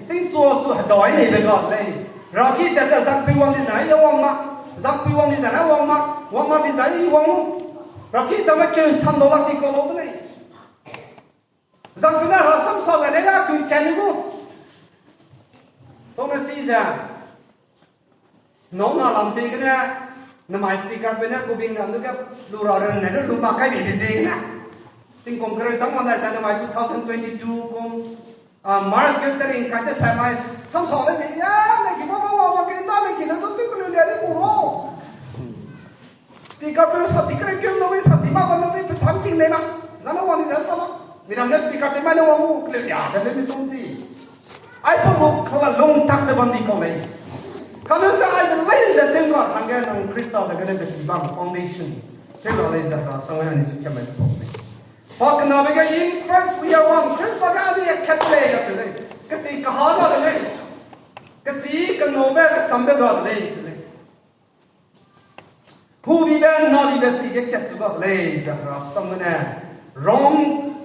Tingchua su hedai neibe ga de lei. Raki tat ze zakpui wang di zai ya wang ma. Zakpui wang di zai na wang ma. Wang ma di zai i wang. Raki zame keu sam dau lak di kau lau de lei. Zangpeu ne rasam sa zai ne ga kui kat ni gu. Song ne si ze. Nau na lam ziegene, namai speaker peu ne kubing ram du ge, lu ra run ne lu lu ma kai bi bi ziegene. Tingkum kereu sam wang dai ze namai two thousand twenty-two kum, ah, March ge tering kai te sai mai, sam sa le mi ya, ne ki ma ma wa wa ke nda ne ki ne du tu ke lu le ni ku ro. Speaker peu sa ti kere kem no we sa ti ma ba no we pe sam king ne na. Zane wang ni zan sa ma. Mi ram ne speaker te ma ne wang mu, kele ya, kele mi tong zi. Ai pa bu kala lung tak ze bam di kau lei. Kanu ze ai be lei ze tem ka, hangge nang Khrista de gene be ti bam foundation. Te la lei ze ra sang ni zu kem mai pau lei. Pa kena be ge in Christ we are one. Khrista ge ani kat lei ya te lei. Kati kaha la de lei. Kati kano be kacham be ga de lei te lei. Hu bibe, na bibe chige kat chu ga de lei, ze hera sam gene. Rom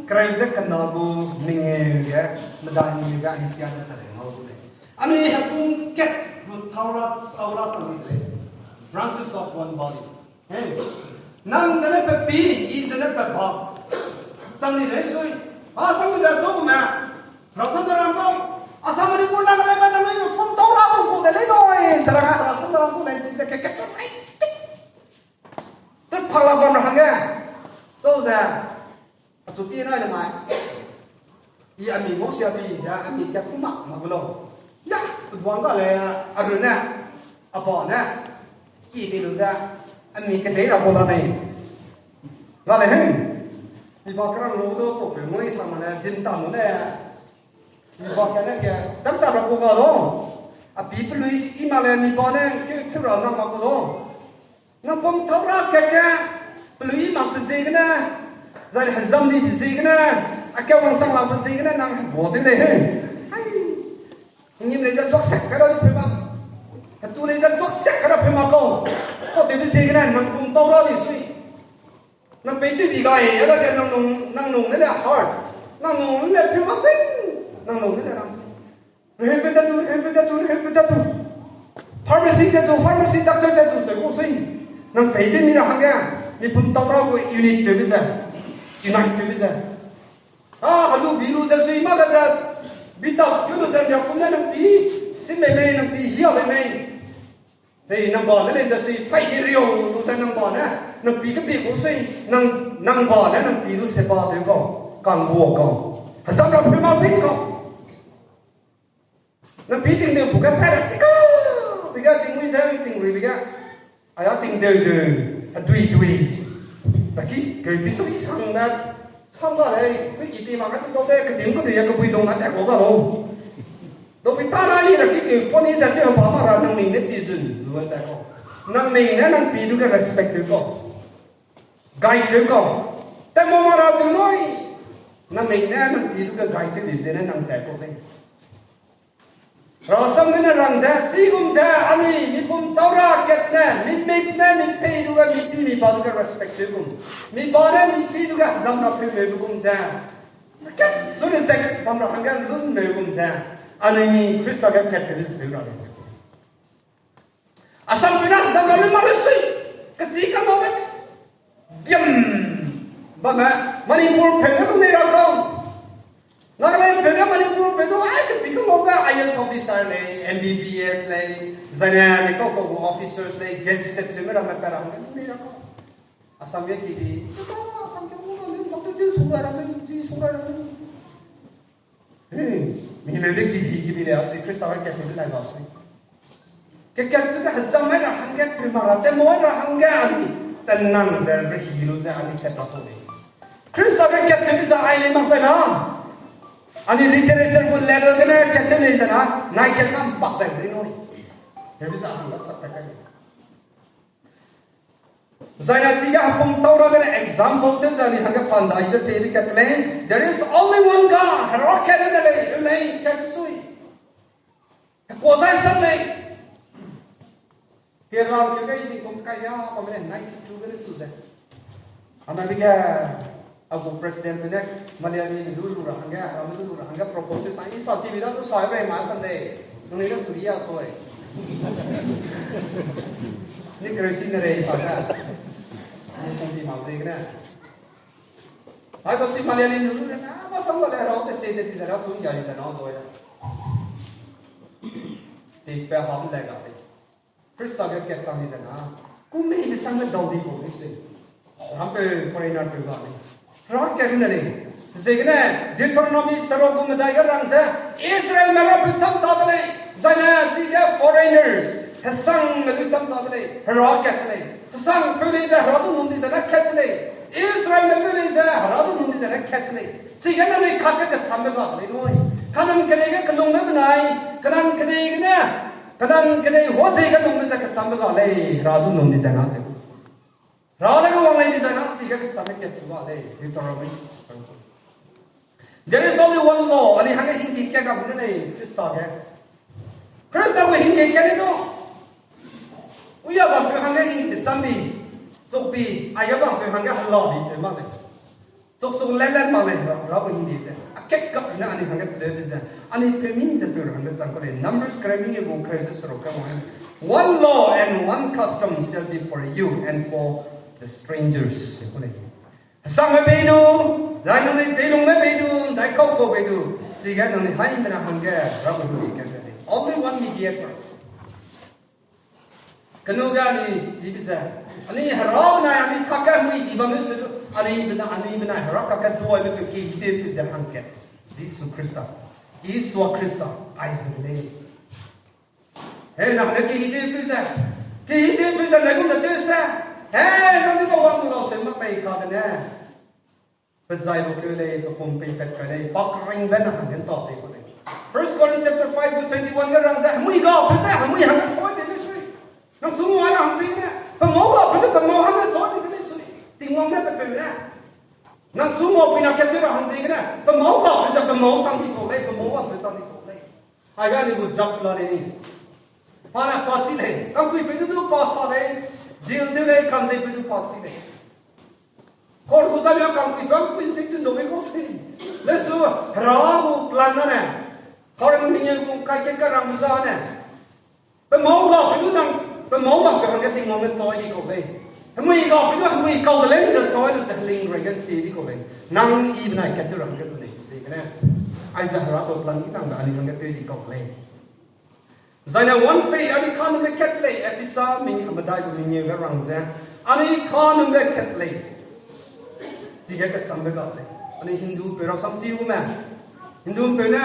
kereu ze kena gu mengeu ge, medai mengeu ge, ani tia de zai ngau gu lei. Ani hekung kat gu taura, taura tang ni de lei. Branches of one body. Hey. Nang zene pe pi, i zene pe pa. Tang ni lei sui. A sam gu ze so gu me. Rasam de rang kau, Assam Manipur Nagaland me nang lei me phone tau ra bam kau de lei doi, sara ga rasam de rang kau lei, ze ke ke chu rai. Tut phala bam ra hangge. So ze, a chu pi nai le mai. I ami mau sia bi ze, ami ka pu mak mak gu lau. Ya, pe duang ga le, a ru ne, a ba ne, ki de lu ze, ami kedei ra gu la nei. Ga le hen. Mi ba kerang lu du, ko pe moi sa ma ne, dim ta mu ne. Mi ba ka ne ke, dam ta ra gu ga lo. A pi pe lui i ma le, mi ba ne, ke tu ra na ma gu lo. Nang pum tau ra kat ge, pelui mak pe ziegene, zai hezam di pe ziegene, a kawang sang la pe ziegene, nang hegua de lei he. Hai. Ngim lei ze duak sek ka ra du pe ma. Hetu lei ze duak sek ka ra pe ma kau. Kau de pe ziegene, nang pum tau ra di sui. Nang pei tui bi gai, ya da ke nang nung, nang nung ne le heart. Nang nung ne le pe ma sing. Nang nung ne le ram sing. Reheu pe tatu, reheu pe tatu, reheu pe tatu. Pharmacy tatu, pharmacy doctor tatu, te gu sui. Nang pei te mi ra hangge, mi pum tau ra gu unit te bi ze. Unit te bi ze. A, halu bi lu ze sui ma ga ze. Bi tap, yu lu ze ria kum ne nang pi. Sim mei mei, nang pi hia mei mei. Zai nang ba ne lei ze sui, pai di riu, lu ze nang ba ne. Nang pi ke pi gu sui, nang, nang ba ne, nang pi du se ba de kau. Kang gu kau. Hezam ra pe ma sing kau. Nang pi ting de bu ka chai ra chi ka. Bi ga ting mui zai ting rui bi ga. Aya ting deu deu. A dui dui. Ba ki, ke pi su i sang na. Sang ba lei. Kui ki pi ma ka tu to de, ke ting ku de ya ke bui dong na ta ko ga lo. Do pi ta na i ra ki ke po ni za te ba ma ra nang ming ne pi zun. Lu ta ko. Nang ming ne nang pi du ke respect de ko. Guide de ko. Te mo ma ra zu noi. Nang ming ne nang pi du ke guide de bi ze ne nang ta ko de. Rasam gene rang ze, chigum ze, anui, mi pum tau ra kat ne, mi mik ne, mi pei du ge, mi pi, mi ba du ge respect tew gum. Mi ba ne, mi pi du ge hezam ra peu leu gum ze. Kat zu reject bam ra hangge lun leu gum ze. Anui mi Khrista ge kat te bi zeu ra lei ze. Asam pui na hezam ra leu ma leu sui. Kezi ka mau ge. Diam. Bamme, Manipur peu ne lu nei ra kau. Nagaland peu ne Manipur peu du, ai, kezi ka mau ge I A S officer lei, M B B S lei, zane, lei kau kau gu officers lei, gazetted tewme ramme pe ra hangge lu nei ra kau. Assam ge kibi, Assam ge lu na lei, mak te din sung ra ra lei, ji sung ra ra lei. He, mi leu de kibi, kibi lei, a sui Khrista ge kat te bi lai ba sui. Ke kat zu ge hezam mai ra hangge, pe ma ra, te mo ra hangge, ani, tenang ze, rehi lu ze, ani, kat ra tau lei. Khrista ge kat te bi za ai lei mak zai na. Ani literature gu level gene kat te lei zai na, nai kat kam bak dai lei nui. He bi za hang lak sak ta kai lei. Zai na chige hepum tau ra gene example tew ze ni hangge pandai be pei bi kat lei. There is only one God. Hera kat ne lei, eu lei, kat sui. Hekuâ zai cham lei. Kerala keu ge i tingkum kai ya, pa mene ninety two gene su ze. Ana bi ge, a gu president ne, Malayali mi du lu ra hangge, Hera mi du lu ra hangge propose tew sa, i sa T V da du sa be ma sa lei. Nung lei da suri ya soi. Ni kereu si ne rei sa ge. Ni kung di mak ziegene. Ai, ko si Malayali nu lu ne, a, ma sam ba le ra, te se de ti ze ra, chun ya di ze na, doi da. Ti pe hap le ga de. Khrista ge kat chang di ze na. Ku mei be sang ge dau di ko ni se. Ram pe foreigner pe ga ni. Ra kat ne lei. Ziegene Deuteronomy seruk gu medai ge rang ze, Israelme rapeu cham ta de lei. Zai ne chige foreigners, hesangme du cham ta de lei. Hera kat de lei. Hesangpeu lei ze Hera du num di ze ne kat de lei. Israelme peu lei ze Hera du num di ze ne kat de lei. Chige nangnui kakge kechambe ga lei nui. Kanang kedei ge kelungme benai, kanang kedei gene, kanang kedei huazie ge lungme ze kechambe ga lei. Hera du num di ze na ze. Hera dage wang lei di ze na, chige kechamme kat chu ga lei. Deuteronomy chapter There is only one law, ani hangge hingde kat gam ne lei, Khrista ge. Khrista gu hingde kat ne du. Uya bampeu hangge hingde cham bi, chuk bi, aige bampeu hangge hela bi ze mak lei. Chuk chuk let let mak lei, Hera, Hera gu hingde ze. A kat gap ne ani hangge peleu bi ze. Ani pe mi ze peu ra hangge chang kau lei. Numbers kereu mi ge gu kereu ze seruk ge wang lei. One law and one custom shall be for you and for the strangers. Kau lei. Hesangme bei du, zai nangnui deilungme bei du, zai kau kau bei du, chige nangnui haimena hangge, Hera gu hingde kat lei. Only one mediator. Kenu ge anui chi bi ze, anui Hera benai anui kakge mui di bamme se du, anui benai, anui benai Hera kakge duaibe pe ki hide pe ze hangkat. Jisu Khrista, Isua Khrista, aize de lei. He, na hangge kehidepeu ze, kehidepeu ze, nai gum de tew se. He, nang du ba wang du lau se mak lei ka gene. Pe zai lu keu lei, pe pum pei pat kai lei, pak ringbe na hangge ntau pei ku lei. First Corinthians chapter five verse twenty-one ge rang ze, hemui ga peu ze, hemui hangge soi de lei sui. Nang su ngua ra hang ziegene, pe mau ga peu ze, pe mau hangge soi de lei sui. Tingwang ne pe peu ne. Nang su ngua pui na kat tew ra hang ziegene, pe mau ga peu ze, pe mau sang di kau lei, pe mau ga peu sang di kau lei. Aiga ni gu judge la lei ni. Pa ne pa chi lei, kangkuipeu du du pa sa lei, jail tew lei, kanzeipeu du pa chi lei. Kor gu zai mia kangkuipeu kangkui nsi tun dau mei kau si. Lesu, Hera gu plan na ne. Kor mingeu gu kai ke karangbe za ne. Pe mau ga peu du nang, pe mau ga peu hangge Tingwang ne soi di kau lei. Hemui ga peu du hemui kau de lei ze soi lu ze heling rui ge nsi di kau lei. Nang i benai kat tew ra hangge du lei ziegene. Aize Hera gu plan i langbe anui hangge tew di kau lei. Zaine one faith, anui kanumbe kat lei, Ephesa ming amedai gu mingeu ge rang ze, anui kanumbe kat lei. Chige kechangbe ga lei. Anui Hindu peu ra samchi gu me. Hindu peu ne,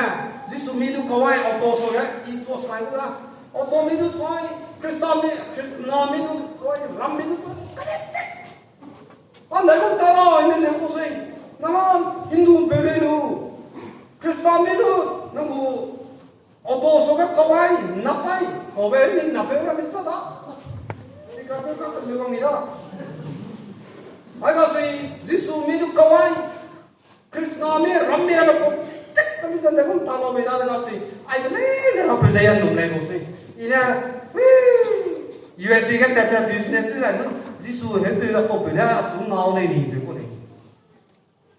Jisu mi du kawai auto so ge, i chua sai gu da. Auto mi du chuai, Khrista mi, Khrista mi du chuai, ram mi du chuai, kane tek. Andai kum ta la, i ne ne ku sui. Nang Hindu peu lei lu. Khrista mi du, nang gu auto so ge kawai, napai, kawai mi napeu ra mi sta da. Speaker peu ka pe lu wang i da. Aiga sui, Jisu mi du kawai. Khrista mi, ram mi, ram mi, pum tek, kami zan de kum ta la mei da, da sui. Aibe lei ne rapeu ze yan num lei gu sui. I ne, ui, U S A ge tat ze business tew zai du, Jisu hepeu a pau peu ne, a su ngau lei ni ze ku lei.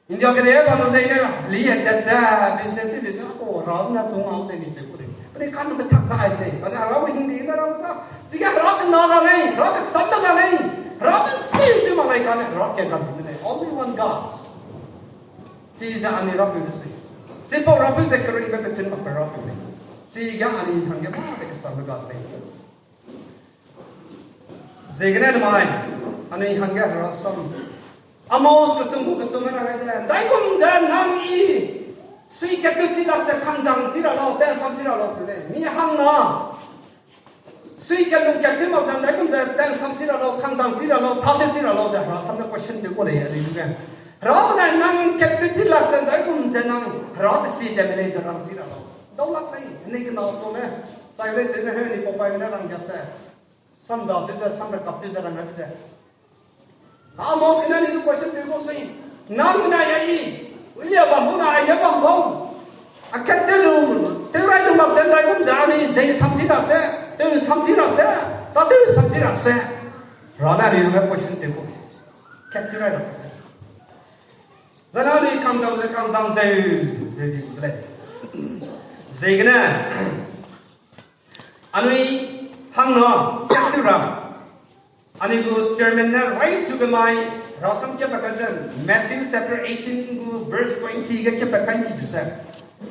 India kede bam lu ze i ne, li hetat ze business tew be du, a pau Hera ne a su ngau lei ni ze ku lei. Penui kanumbe tak za ai lei, kane Hera gu hingde ne ra sa, chige Hera kena ga lei, Hera kecham ga lei, Hera pe si tew mak lei kane Hera ke ga lei. Only one God. Chize anui rapeu de sui. Chipau rapeu ze keringbe petunmakbe rapeu lei. Chige anui hangge mâ de kechangbe ga lei. Ziegene namai, anui hangge Hera sam. Amos kechum gu kechum rang ze, ndaigum ze nang i suikat tew chi lak ze kangzang chi ra lau, tensam chi ra lau se lei. Mi hangna suikat lungkat tew mak ze ndaigum ze tensam chi ra lau, kangzang chi ra lau, tâtew chi ra lau ze Hera sam ne question tew ku lei anui lu ge. Hera ne nang kat tew chi lak ze ndaigum ze nang Hera tesi teme lei ze rang chi ra lau. Dau lak lei, anui kena chu ne. Sai lei ze ne he ni paupai ne rang gat ze. Samda tew ze, samrekap tew ze rang gat ze. Amos gene anui du question tew ku sui. Nang ne ya i, uilia bam bau na aige bam bau. A kat tew lu, tew rai lu mak ze ndaigum ze anui zei sam chi ra se, tew sam chi ra se, tâtew sam chi ra se. Hera ne anui hangge question tew ku. Kat tew rai ra. Zai na anui kangzang ze kangzang zeu, zeu di ku de lei. Ziegene, anui hangna kat tew ra. Anui gu chairman ne right to be mai, Hera sam kiapa ka ze, Matthew chapter eighteen gu verse twenty ge kiapa kai di de se.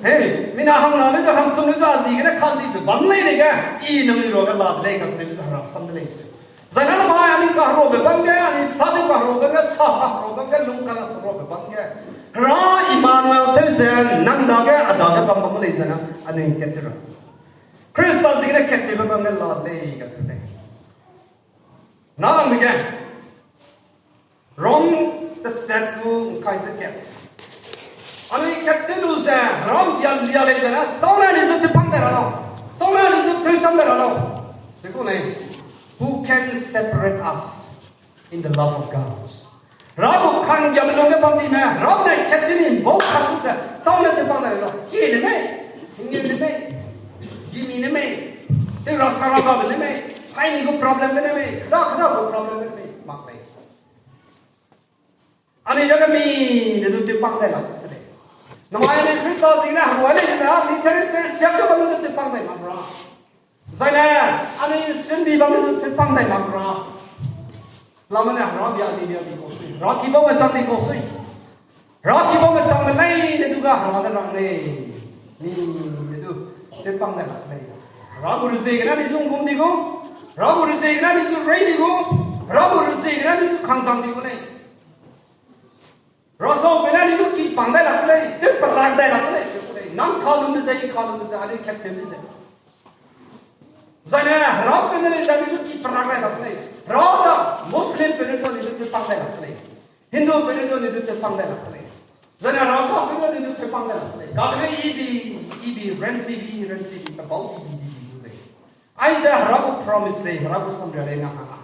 He, mina hangna le du hangchum le du a ziegene kazibe bam lei lei ge, i nangnui ruage la de lei kacheu ze Hera sam de lei se. Zai na namai anui kaheruabe bam ge, anui tâtew kaheruabe ge, sa kaheruabe ge, lung kaheruabe bam ge, Hera Emmanuel tew ze nang dage a dage bam bam lei zai na anui kat tew ra. Khrista ziegene kat tewbe bam ge la de lei kacheu lei. Na lam ge, Rom tesat gu ngkai ze kat. Anui kat tew lu ze, Hera ’mbia lia lei ze na, chau ne anui zu tewpang dai ra lau. Chau ne anui zu tewcham dai ra lau. Ze ku lei, who can separate us in the love of God? Hera gu ka'nggiabe lungge bam dime, Hera ne kat tew ni bau kak lu ze, chau ne tewpang dai ra lau. Kie ne mei, ’nggeu ne mei, gimi ne mei, tew ra sa ra gabe ne mei, haini gu problem ne mei, keda keda gu problem ne mei, mak lei. Anui dage mi ne du tewpang dai lak se lei. Namai anui Khrista ziegene herua lei zene, literature siak ge bam ne du tewpang dai mak ra. Zai ne, anui ’nsunbi bam ne du tewpang dai mak ra. Lamane Hera bia di bia di kau sui. Hera kibaume chang di kau sui. Hera kibaume changme leine du ga Hera ne rang lei. Mi ne du tewpang dai lak lei. Hera gu reziegene anui zu ’nggum di gu. Hera gu reziegene anui zu rei di gu. Hera gu reziegene anui zu kangzang di gu lei. Hera saupeu ne anui du kipang dai lak lei. Tewpa Perak dai lak de lei, se ku lei. Nang kalumbe ze, i kalumbe ze, anui kat tewbe ze. Zane Hera pe ne lei ze anui du ki perak dai lak de lei. Hera da Muslim pe ne du anui du tewpang dai lak de lei. Hindu pe ne du anui du tewpang dai lak de lei. Zane Hera ka pe ne du anui du tewpang dai lak de lei. Kagene ibi, ibi, ranchi bi, ranchi bi, pe bau ibi, ibi, ibi du lei. Aize Hera gu promise lei, Hera gu samria lei na ha ha.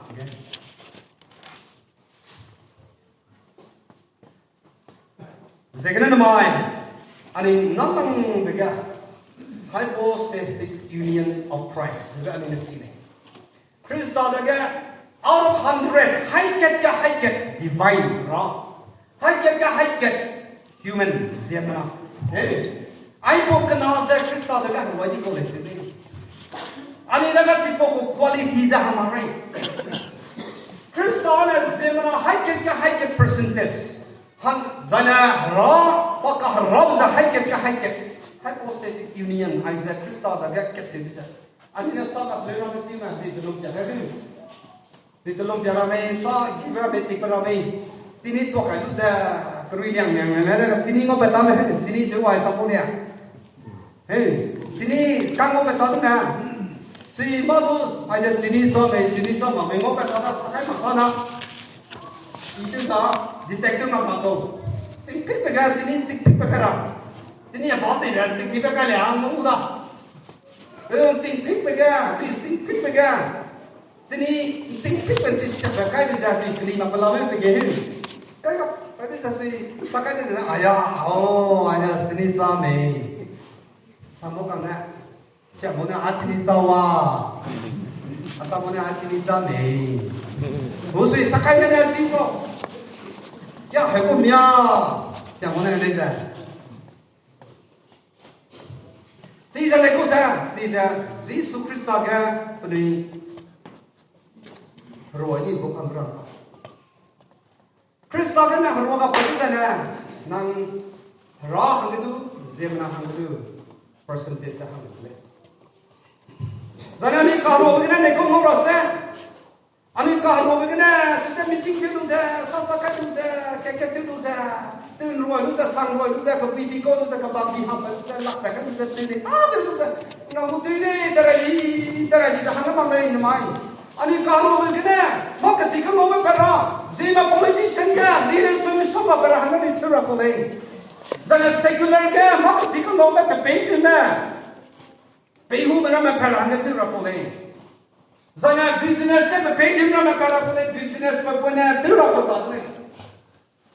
Ziegene namai, anui nang nang bege hypostatic union of Christ, bege anui ne chi lei. Khrista dage out of hundred, haikat ge haikat divine ra, haikat ge haikat human ziemmena. Hey, aibo kena ze Khrista dage heruai di kau lei se lei. Anui dage chipau gu quality ze hang mak rei. Khrista ne ziemmena haikat ge haikat percentage. Han, zane Hera, pa kaherau ze haikat ge haikat. Hypostatic union, aize Khrista dage kat tewbe ze. Anui ne sa kat leu ramme chime, di telung pia rei. Di telung pia ramme sa, give ramme, tik ramme. Chini tuak kai lu ze, kerui liang liang liang le, chini ngau pe ta me, chini ze wai sa ku lia. Hey, chini kang ngau pe ta du me. Chi ma du, aide chini sa me, chini sa ma me ngau pe ta da sa kai mak sa na. I tew da, detective mak mak kau. Chingpik pe ga, chini chingpik pe ga ra. Chini a ba te ra, chingpik pe ga le a ngau da. Eh, chingpik pe ga, chingpik pe ga. Chini chingpik pe chi chak pe kai bi za chi keli mak pe la me pe ge hin. Kai ga, pe bi za chi, sa kai de na, aya, oh, aya, chini sa me. Sambo kang ne, siamo ne a chini sa wa. A sambo ne a chini sa me. Bo sui sa kai ne ne chi ko. Kia he ko mia. Siamo ne ne ze. Chize le ko ze, chize Jisu Khrista ge penui heruai ni bu kam ra. Khrista gene herua ga pau zene, nang Hera hangge du, ziemmena hangge du, percentage ze hang lei. Zane anui kaheruabe gene nei kau ngau ra se. Anui kaheruabe gene, chize meeting tew lu ze, sa sa kai lu ze, kat kat tew lu ze, tew nruai lu ze, sang ruai lu ze, kebui bi kau lu ze, kebak bi hap lu ze, lak ze kai lu ze, tew nei ta tew lu ze, nang gu tew nei, terai li, terai li ze hangge mak lei namai. Anui kaheruabe gene, mâ kechi kengaube pat ra, Zeme politician ge, leaders me misongga pat ra hangge anui tew ra kau lei. Zane secular ge, mâ kechi kengaube pe pei tewme, pei hube ramme pat ra hangge tew ra kau lei. Zane business ge pe pei tewme ramme pat ra kau lei, business pe pune tew ra kau ta lei.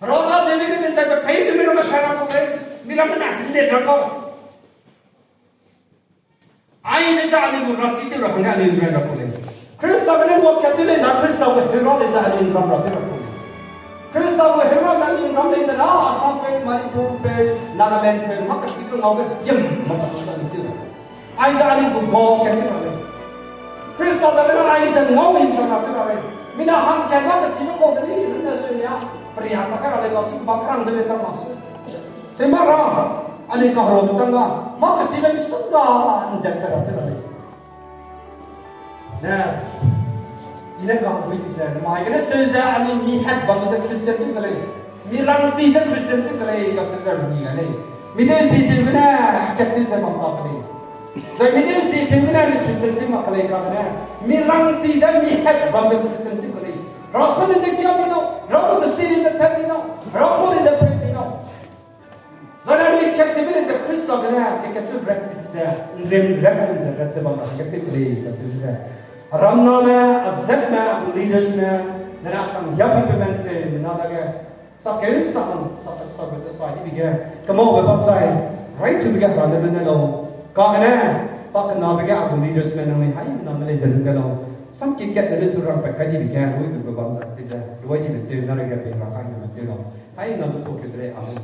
Hera dage mi ge mi zai pe pei tewme ramme pat ra kau lei, mi ramme ne hende ra kau. Aibe ze anui gu rachi tew ra hangge anui ram ra kau lei. Khrista gene ngau kat tew lei na Khrista gu hera lei ze anui ram ra tew ra kau lei. Khrista gu hera ze anui ram lei ze na Assam pe, Manipur pe, Nagaland pe, mâ kechi kengaube yem mâ sa sa anui tew ra. Aize anui gu ngau kat tew ra lei. Khrista dagene aize ngau mi ram ra tew ra lei. Mina hangkat mâ kechibe kau de ni runne sui nia, peria sa kai ra lei ba su, ba kerang ze lei chang ma su. Chi ma ra, anui kaheruabe chang ga, mâ kechibe misongga ndet kai ra tew ra lei. Ne, i ne kaheguibe ze, mai gene seu ze anui mi hat bam ze Christian tew ke lei. Mi rangchi ze Christian tew ke lei, kaseu ze runi ga lei. Mi deu si tew gene, kat tew ze bam ta ke lei. Zai mi deu si tew gene anui Christian tew mak ke lei kagene, mi rangchi ze mi hat bam ze Christian tew ke lei. Rasam ne ze kia mi nau, rau te si ne ze tat mi nau, rau ne ze pet mi nau. Zane anui kat tewbe lei ze Khrista gene, ke kat chu rat tip ze, nrim rat ze rat ze bam ra kat tew ke lei, kat tew ze. Aramname, azatme, leaders me, zane akang yapi pe men ke, mena dage, sakeu sa hang, sa, sa, sa, sa, sa, ibe ge, kemaube bam zai, right to be ge hera ne mene lau. Kagene, pa kenabe ge a gu leaders me nangnui haimena me lei ze lung ge lau. Samki kat de lei su rang pat kai dibe ge, ruibe bam zai, pe ze, ruai dibe tew, na re ge pe ra kai ne me tew lau. Haimena du tu ke de lei, amen.